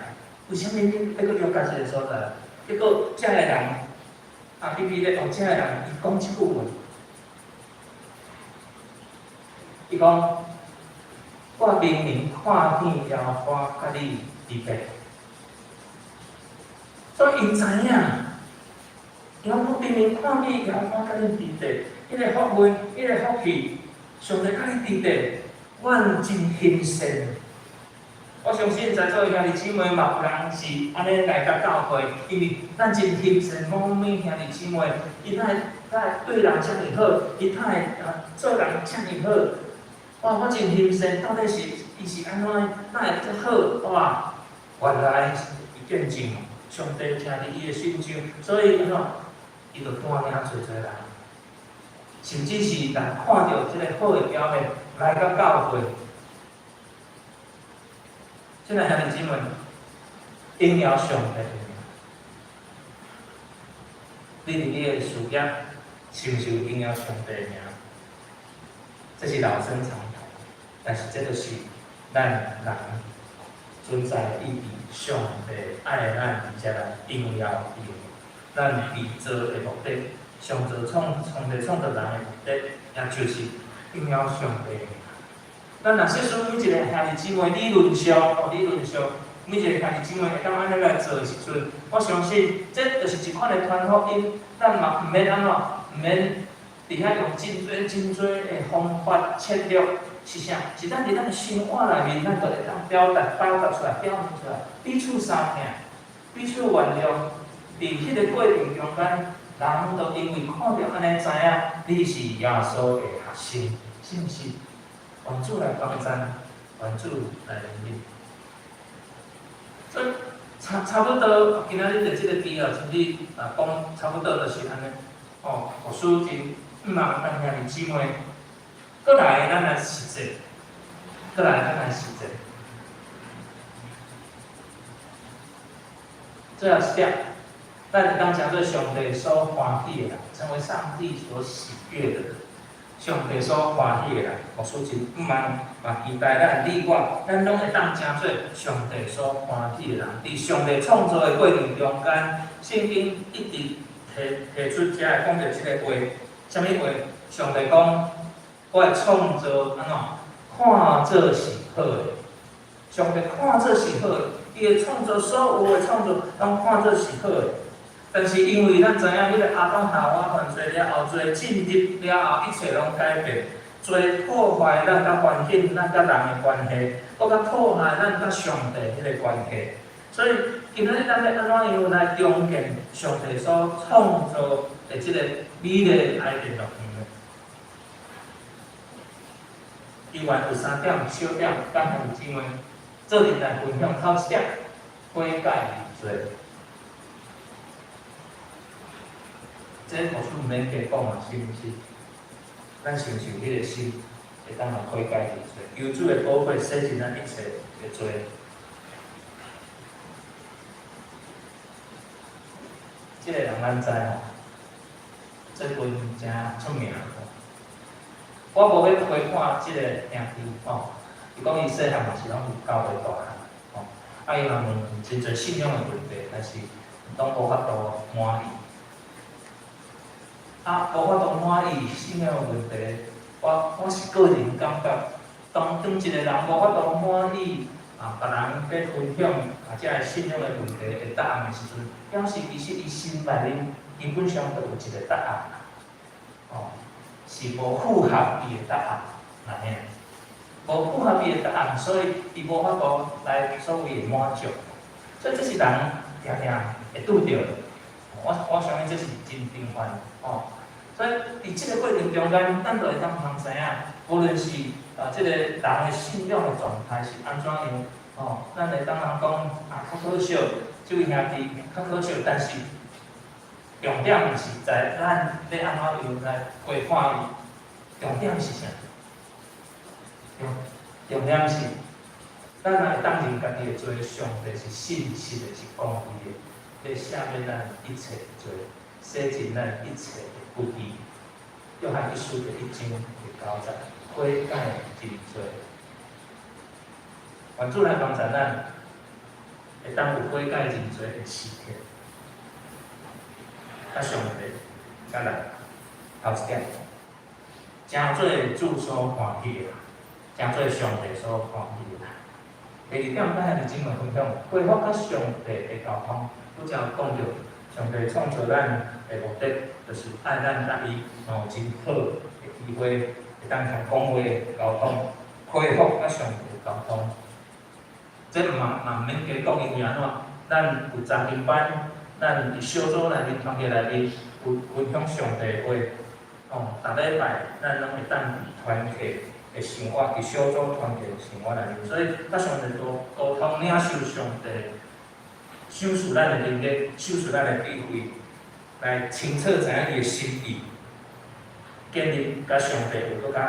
為啥物恁欲閣入到這个所在？結果遮的人，亞比米勒哦，遮的人伊講這句話，伊講，我明明看見耶和華佮你佇咧，所以𪜶知影，伊講我明明看見耶和華佮你佇咧，彼个福分，彼个福氣，上帝佮你佇咧，阮真欣羨。我相信在座的兄弟姊妹嘛有人是按呢來到教會，因為咱真欣羨某某兄弟姊妹，伊哪會哪會對人遮爾好，伊哪會啊做人遮爾好。哇！我真欣羨，到底是伊是按怎哪會遮好？哇！原來伊見證上帝徛佇伊的身上，所以按怎，伊就帶領濟濟人，甚至是人看著這个好的表現來到教會。親愛兄弟姊妹，榮耀上帝的名，你佇你的事業是毋是有榮耀上帝的名？這是老生常談，但是這就是咱人存在的意義。上帝愛咱，而且來榮耀伊。咱被造的目的，上帝創造人的目的，也就是榮耀上帝的名。咱若設使每一個兄弟姊妹理論上，哦，理論上，每一個兄弟姊妹會當按呢來做的時陣，我相信這就是一款的傳福音。咱嘛毋免按怎，毋免佇遐用真濟真濟的方法策略，是啥？是咱佇咱的生活內面，咱就會當表達、表達出來、表現出來，彼此相疼，彼此原諒。佇彼个過程中間，人都因為看著按呢，知影你是耶穌的學生，是毋是？願主來幫贊，願主來憐憫。所以差不多，今仔日佇這个機會，甚至啊講差不多就是按呢。哦，牧師真向望咱兄弟姊妹，閣來咱來實踐，閣來咱來實踐。最後一點，咱會當成做上帝所歡喜的人，成為上帝所喜悅的人。上帝所歡喜的人，牧師真向望嘛期待咱你我，咱攏會當成做上帝所歡喜的人。佇上帝創造的過程中間，聖經一直提出遮講著這个話，啥物話？上帝講，我的創造按怎？看做是好的。上帝看做是好的，伊的創造所有的創造，攏看做是好的。但是因為咱知影，彼个亞當夏娃犯罪了後，罪進入了後，一切攏改變。罪破壞咱佮環境、咱佮人的關係，閣較破壞咱佮上帝彼个關係。所以今仔日咱欲按怎樣來重建上帝所創造的這個美麗的伊甸樂園呢？猶原有三點小點，佮兄弟姊妹做陣來分享。頭一點，悔改認罪。這牧師毋免加講啊，是毋是？咱是毋是有彼个心，會當來悔改認罪？求主的寶血洗淨咱一切的罪。這个人咱知吼，最近誠出名吼。我無欲批判這个兄弟吼，伊講伊細漢嘛是攏佇教會大漢吼，啊伊嘛問真濟信仰的問題，但是攏無法度滿意。啊，無法度滿意信仰的問題，我是個人感覺，當一個人無法度滿意啊，別人咧分享啊，這个信仰的問題的答案的時陣，表示其實伊心內面基本上都有一個答案，哦，是無符合伊的答案，安呢，無符合伊的答案，所以伊無法度來所謂的滿足，所以這是人定定會拄著的。我相信這是真平凡的哦。所以佇這個過程中間，咱就會當通知影，無論是啊這個人的信仰的狀態是按怎樣，哦，咱會當通講啊較可惜，這位兄弟較可惜，但是重點毋是在咱欲按怎樣來批判伊，重點是啥？重點是，咱若會當認家己的罪，上帝是信實的，是公義的，欲赦免咱一切的罪，洗淨咱一切的不義。約翰一書第一章第九節，悔改認罪。願主來幫助咱，會當有悔改認罪的時刻。佮上帝，再來頭一點，成做主所歡喜的，成做上帝所歡喜的。第二點，咱兄弟姊妹分享，恢復佮上帝的溝通。拄才有講著，上帝創造咱的目的，就是愛咱佮伊有真好的機會，會當通講話溝通，恢復佮上帝溝通。這嘛毋免加講，因為按怎，咱有查經班，咱佇小組內面、團契內面有分享上帝的話，哦，逐禮拜咱攏會當佇團契的生活，佇小組團契的生活內面，所以佮上帝多溝通，領受上帝賞賜咱的能力，賞賜咱的智慧，來清楚知影伊的心意，建立佮上帝有閣較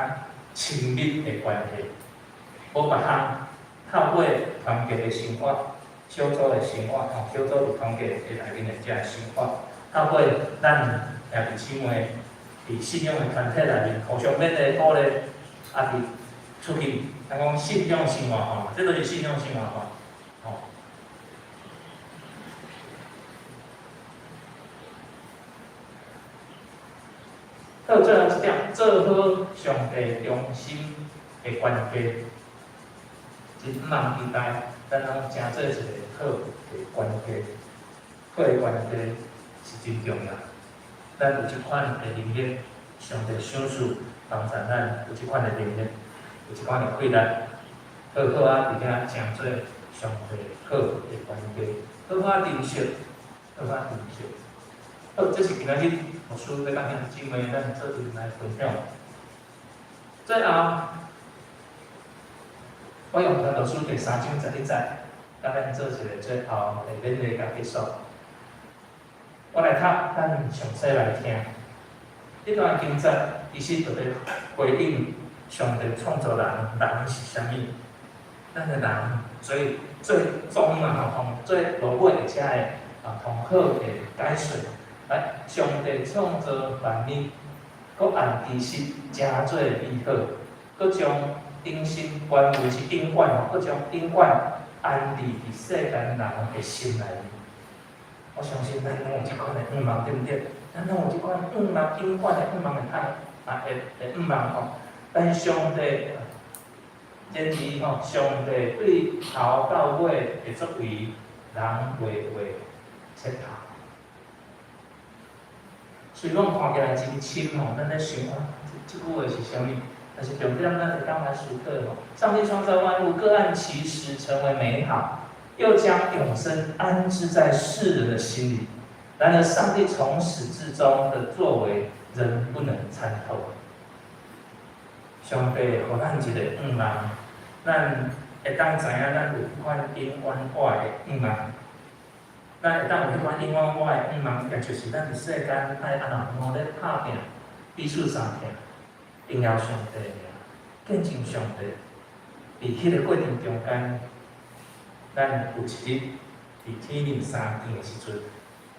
親密的關係，無別項，透過團契的生活、小組的生活，吼，小組佇團契的內面的這个生活，透過咱兄弟姊妹佇信仰的團體內面互相勉勵鼓勵，啊，佇出去，咱講信仰生活吼，這都是信仰生活吼，吼。好，最後一點，做好上帝中心的關係，真毋通期待咱攏成做一個好的關係，好的關係是真重要。咱有這款的能力，上帝賞賜幫助咱有這款的能力，有這款的氣力，好好仔佇遐成做上帝好的關係，好好仔珍惜，好好仔珍惜。好，這是今仔日牧師欲佮兄弟姊妹咱做陣來分享。最後，我用傳道書第三章十一節，佮咱做一个最後的勉勵佮結束。我來讀，咱詳細來聽。這段經節其實就佇回應上帝創造人，人是啥物？咱的人最最終啊，吼，最落尾會遮的啊，通好的解說。來，上帝創造萬物，閣按其實誠做美好，閣將永生原文是永遠吼，閣將永遠安置佇世間人的心內面。我相信咱攏有這款的願望，對毋對？咱攏有這款願望，永遠的願望的愛，啊，的願望吼。但是上帝，然而吼，上帝對頭到尾的作為，人袂會切頭。雖講看起來真深吼，咱咧想啊，這句話是啥物？但是重點咱會當來思考吼，上帝創造萬物，各按其時成為美好，又將永生安置在世人的心裡。然而，上帝從始至終的作為，人不能參透。上帝予咱一個願望，咱會當知影咱有彼款永遠活的願望。咱會當有彼款永遠活的願望，也就是咱佇世間愛按怎樣咧拍拚，彼此相疼，榮耀上帝的名，見證上帝。佇彼个過程中間，咱有一日佇天靈相見的時陣，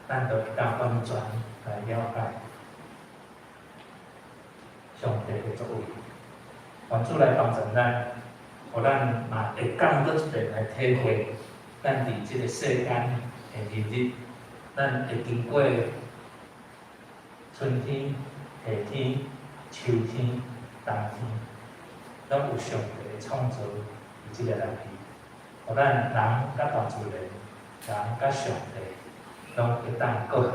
咱就會當完全來了解上帝的作為。願主來幫助咱，予咱嘛會當閣一遍來體會，咱佇這个世間的日日，咱會經過春天、夏天、秋天、冬天，攏有上帝的創造佇這个內面，予咱人佮大自然，人佮上帝，攏會當閣好。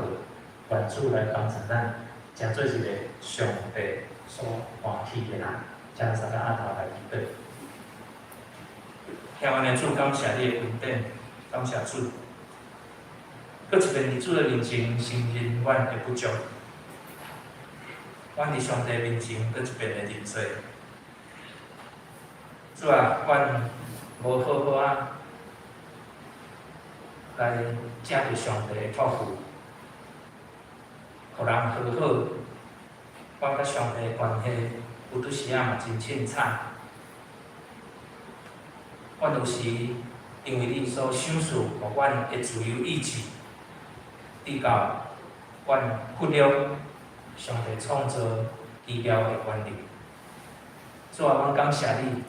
願主來幫助咱，成做一个上帝所歡喜的人。請三個阿頭來祈禱。天父的主，感謝你的恩典，感謝主。閣一遍佇主的面前承認阮的不足，阮佇上帝面前閣一遍的認罪。主啊，阮無好好仔來藉著上帝的託付，予人和好，阮佮上帝的關係有拄時仔嘛真凊彩。阮有時因為你所賞賜予阮的自由意志，直到阮忽略上帝創造奇妙的原理。主啊，阮感謝你，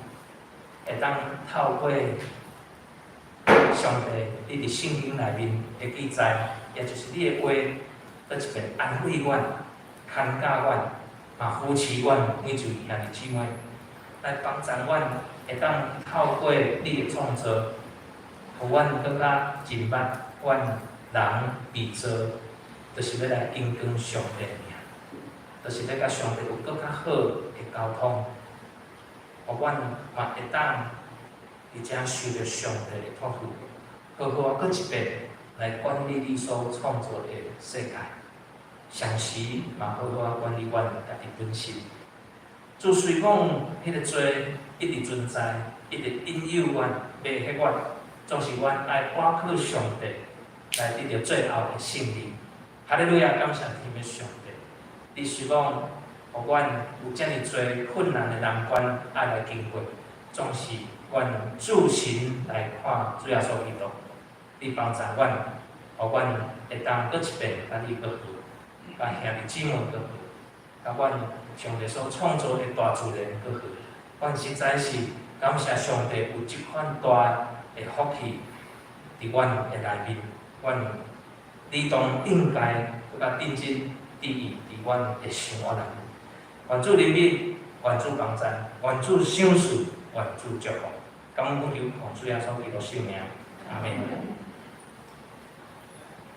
會當透過上帝你佇聖經內面的記載，也就是你的話，閣一遍安慰阮、牽教阮、嘛扶持阮每一位兄弟姊妹，來幫助阮會當透過你的創造，予阮閣較認捌阮人被造，就是欲來榮光上帝的名，就是欲佮上帝有閣較好的溝通，予阮嘛會當佇遮受著上帝的託付，好好仔閣一遍來管理你所創造的世界，同時嘛好好仔管理阮家己本身。主雖講彼个罪一直存在，一直引誘阮、迷惑阮，總是阮愛倚靠上帝來得著最後的勝利。哈利路亞，感謝天父上帝！你雖講予阮有遮爾濟困難的難關愛來經過，總是阮注神來看主耶穌基督，你幫助阮，予阮會當閣一遍佮你閣好，佮兄弟姊妹閣好，佮阮上帝所創造的大自然閣好。阮實在是感謝上帝有這款大的福氣佇阮的內面，阮理當應該閣較認真注意佇阮的生活內面。願主憐憫，願主幫贊，願主賞賜，願主祝福。感恩奉求奉主耶穌基督聖名，阿們。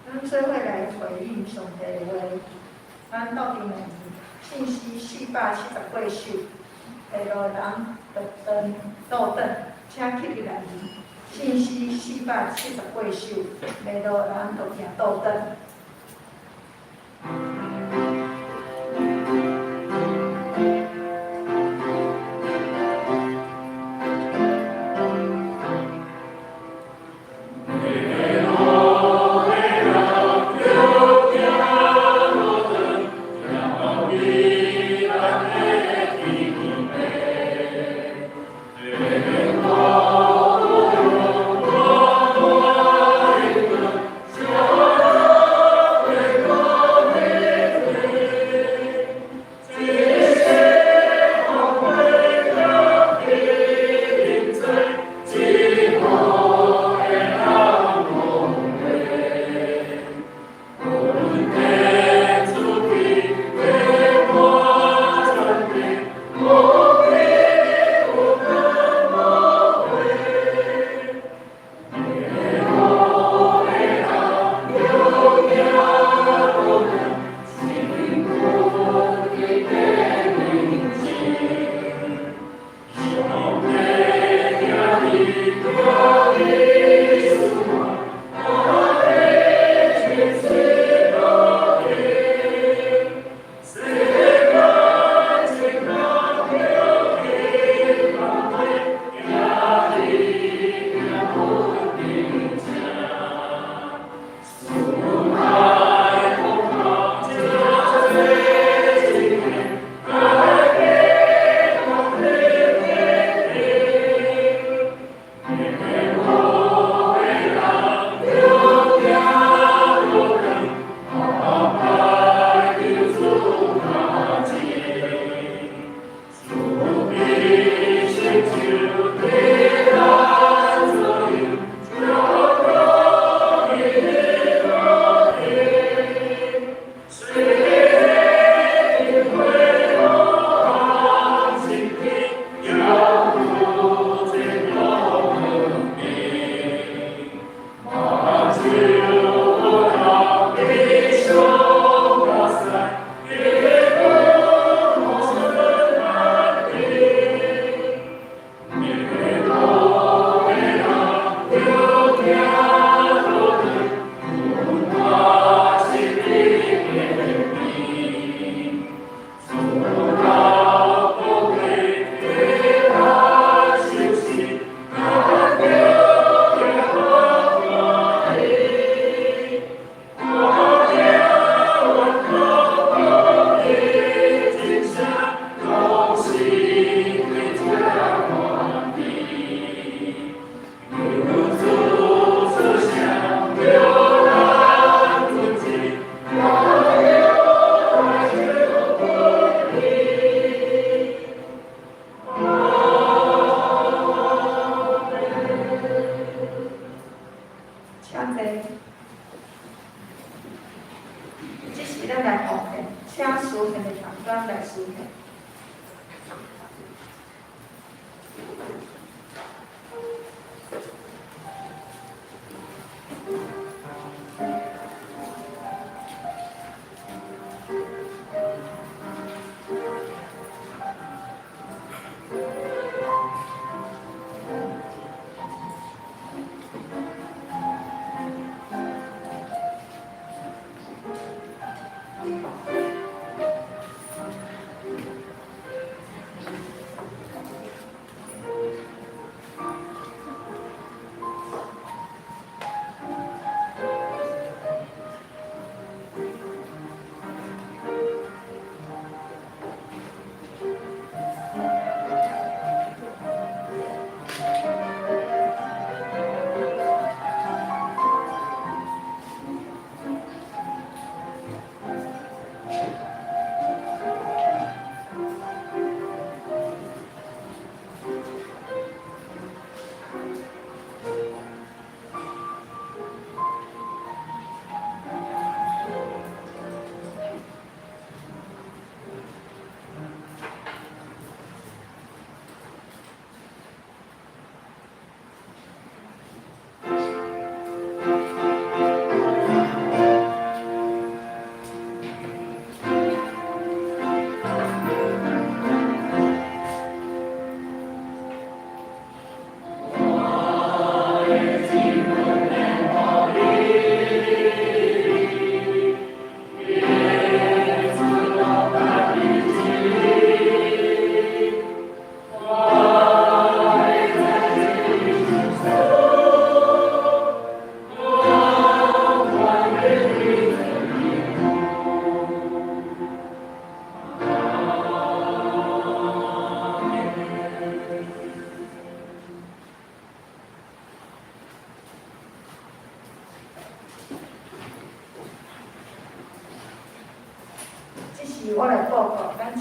咱做伙來回應上帝的話，咱鬥陣來信詩478首，迷路人著轉倒轉，請起立來。信詩478首，迷路人著行倒轉。迷路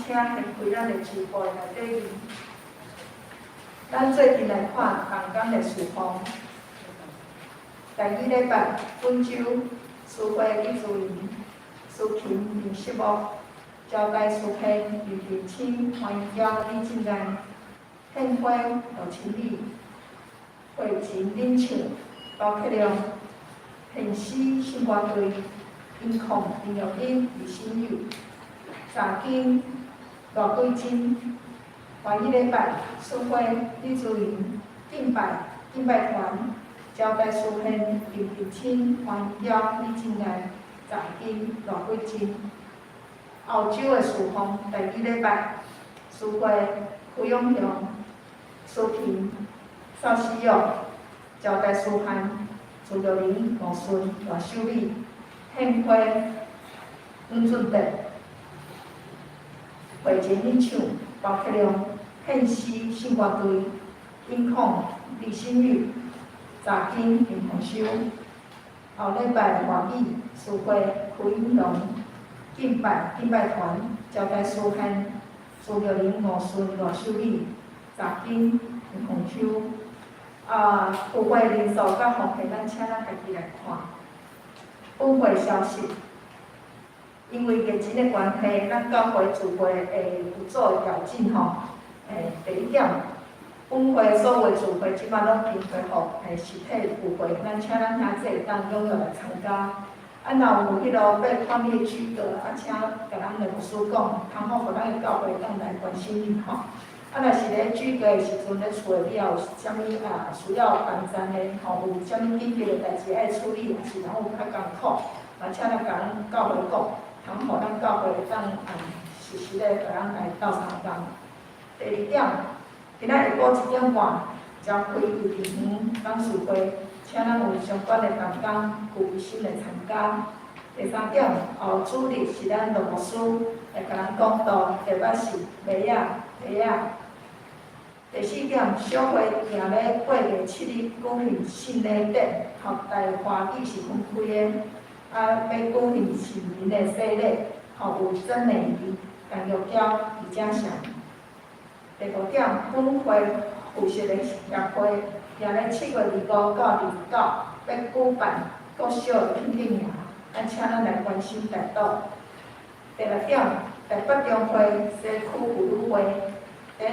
請掀開咱的書簿內底面，咱做陣來看同工的事奉。第二禮拜，本周司會李主任、司琴林世木、招待司編林振清、黃嬌李進蘭、獻花羅清美、會琴領唱包克亮、獻詩聖歌隊、音控林玉英、李新友、查經賴桂珍。下一禮拜，司會李主任、敬拜敬拜團、招待司編林振清、黃嬌李進蘭、查經賴桂珍。後週的事奉，第二禮拜，司會胡永雄、司琴邵希勇、招待司漢、朱玉玲、吳順、賴秀美、獻花阮俊德、會前領唱包克亮、獻詩聖歌隊、音控李新宇、查經林鴻修。後禮拜外語司會柯永龍、敬拜敬拜團、招待司漢、朱玉玲、吳順、賴秀美、查經林鴻修。啊，聚會人數佮奉獻，咱請咱家己來看。本會消息，因為疫情的關係，咱教會聚會會有做調整吼。第一點，本會所有聚會這擺攏經恢復實體聚會，咱請咱兄弟會當踴躍來參加。啊，若有彼落欲抗議區隔，啊，請共咱的牧師講，通好予咱的教會當來關心你吼。啊，若是咧聚會的時陣咧厝內底有啥物啊需要幫贊的吼，有啥物緊急的代誌愛處理，抑是人有較艱苦，嘛請來共咱教會講，通予咱教會會當啊適時咧共咱來鬥相共。第二點，今仔下晡1點半召開幼稚園董事會，請咱有相關的同工有心來參加。第三點，後主日是咱羅牧師來共咱講道，第八是麥仔麥仔。第四點，小會定咧8月7日舉行聖禮典，吼，台華語是分開的，啊，欲舉行聖靈的洗禮，吼，有曾美儀、陳玉嬌、李嘉祥。第五點，本會負責的協會定咧7月25到29，欲舉辦國小的品德營，咱請咱來關心代禱。第六點，台北中會西區婦女會，佇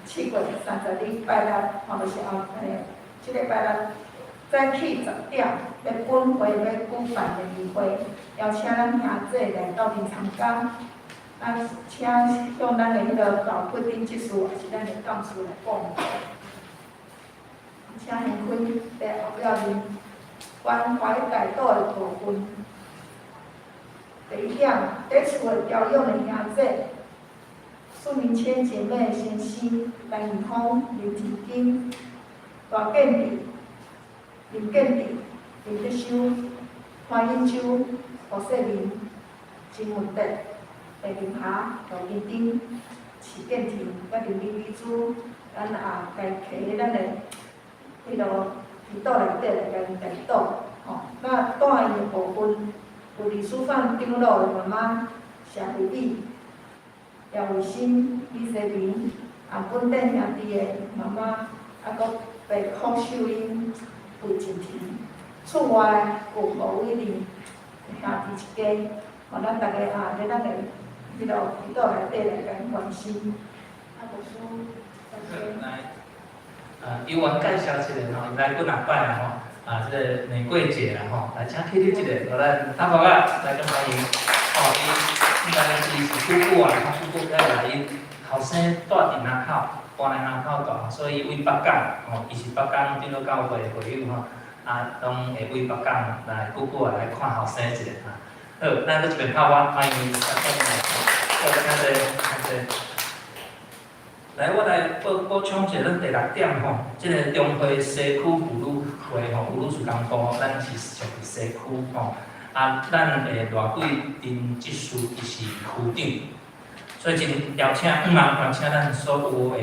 7月30日拜六，吼，就是後這个拜六早起10點，欲本會欲舉辦聯誼會，邀請咱兄弟來鬥陣參加。啊，請向咱的彼个老決定執事，抑是咱的幹事來報名。請掀開佇後壁面關懷代禱的部分。第一點，佇厝的調養的兄弟，孫明谦姐妹先生陳義峰、劉天金、大建志、林建志、林德修、潘英洲、胡世明、金文德、白明霞、罗金丁、许建廷、佮林美美珠，咱也共提咱的彼落祈禱內底來共代禱，吼。那住院的部分，有李淑芳長老的媽媽謝惠美、葉慧心、李世明、洪本典兄弟的媽媽，啊，閣白柯秀英、魏靜婷。厝外有何偉林兄弟一家，吼，咱逐家啊，佇咱的彼落祈禱內底來共關心。啊，牧師，來，由阮介紹一下吼，伊來幾若擺啊吼，啊，這个玫瑰姐啦吼，來請起立一下，予咱大寶仔來共歡迎。吼，伊應該是是久久啊，久久才來，伊後生住佇林口，搬來林口住，所以為北港，吼，伊是北港長老教會的會友吼，啊，攏會為北港來久久啊來看後生一下哈。好，咱閣這邊拍我歡迎大家來，好，請坐，請坐。來，我來補補充一下，咱第六點吼，這个中會西區婦女會吼，婦女事工部，咱是屬於西區吼，啊，咱的賴桂珍執事伊是區長，所以真邀請，毋嘛邀請咱所有的，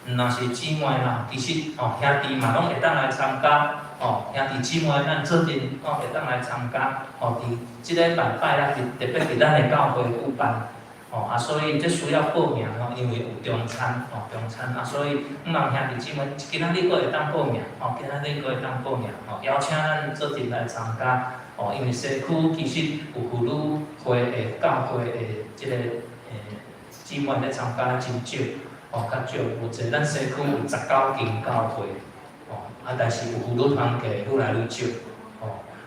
毋若是姊妹啦，其實吼兄弟嘛攏會當來參加，吼兄弟姊妹咱做陣吼會當來參加，吼佇這禮拜拜六，特別佇咱的教會舉辦。吼啊，所以這需要報名吼，因為有中餐吼，中餐啊，所以向望兄弟姊妹，今仔日閣會當報名吼，今仔日閣會當報名吼，邀請咱做陣來參加吼，因為西區其實有婦女會的教會的這個姊妹咧參加真少，吼較少，有濟咱西區有19間教會，吼啊，但是有婦女團契愈來愈少。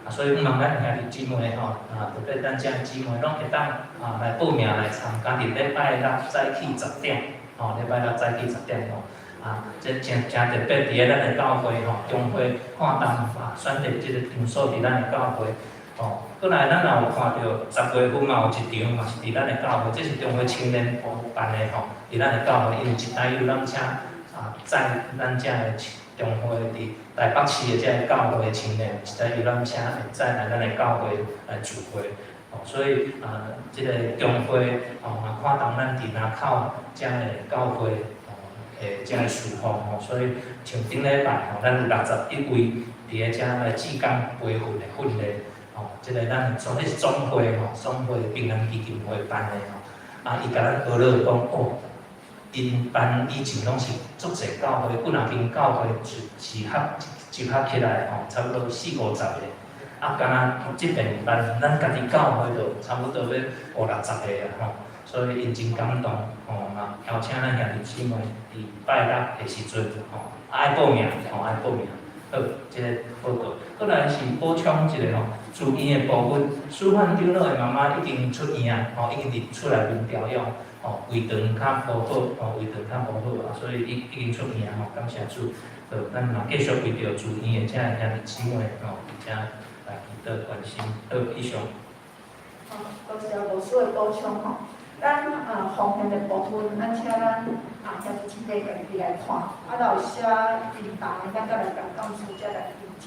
啊，所以向望咱兄弟姊妹吼，啊，特別咱遮姊妹攏會當啊來報名來參加，佇禮拜六早起10點，吼，禮拜六早起10點吼，啊，這誠誠特別佇咧咱的教會吼，中會看當啊選擇這個場所佇咱的教會，吼，過來咱也有看著10月份嘛有一場嘛是佇咱的教會，這是中會青年部辦的吼，佇咱的教會，因為一台遊覽車啊載咱遮的中會佇台北市的這个教會的青年，一台遊覽車會載來咱的教會來聚會，哦，所以啊，這個中會哦，嘛看重咱佇林口遮的教會哦的遮个事奉吼，所以像頂禮拜吼，咱有61位佇咧遮來志工培訓的訓練，吼，這個咱總是總會吼，總會平安基金會辦的吼，啊，伊共咱學了講哦。𪜶辦以前攏是足濟教會，幾若間教會集合集合起來吼，差不多四五十個。啊，敢若這邊辦咱家己教會就差不多欲五六十個啊吼，所以𪜶真感動吼，嘛邀請咱兄弟姊妹佇拜六的時陣吼，愛報名吼，愛報名。好，這個報告。過來是補充一下吼，住院的部分，舒範長老的媽媽已經出院啊，吼，已經佇厝內面調養。吼，胃腸較無好，吼，胃腸較無好啊，所以已經出院吼，感謝主。好，咱嘛繼續為著住院的遮兄弟姊妹吼，遮來祈禱關心。好，以上。好，多謝牧師的補充吼。咱啊奉獻的部分，咱請咱啊兄弟姊妹家己來看，啊，若有寫平台，咱閣來共董事才來印證。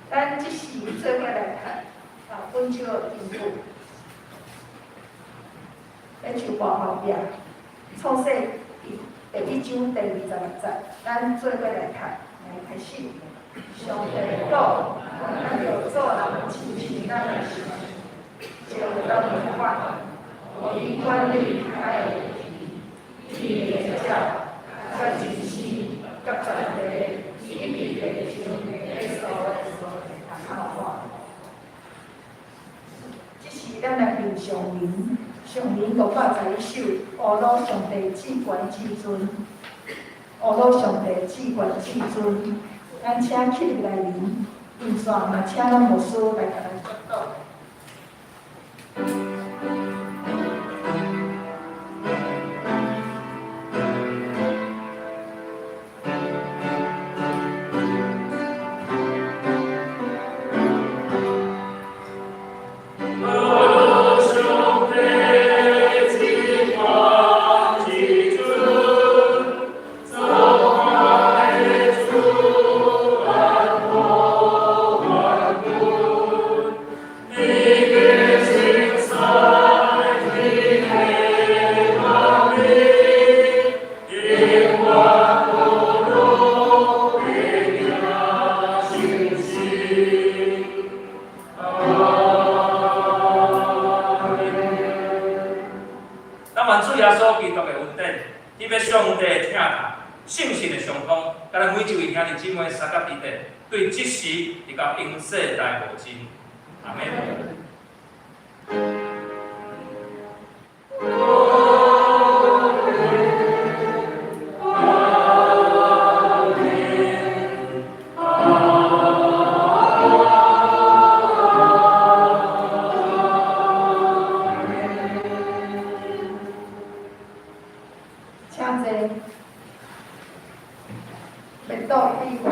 咱這時做伙來看啊，本周的經文。咧樹報後壁，創世記第一章第26節，咱做伙來讀，來開始。上帝講，咱著做人親像咱的形，照咱的款，予伊管理海的魚、天的鳥、佮水生、佮全地、以及地上的所有看法。這時，咱來念上文。上文511首，呵咾上帝至懸至尊，呵咾上帝至懸至尊。咱請起入來臨，現在嘛請咱牧師來共咱祝禱。咱願主耶穌基督的恩典，彼個上帝的疼痛，聖神的相通，佮咱每一位兄弟姊妹相佮彼得，對這時直到永世代無盡。阿們。請坐。默禱比會。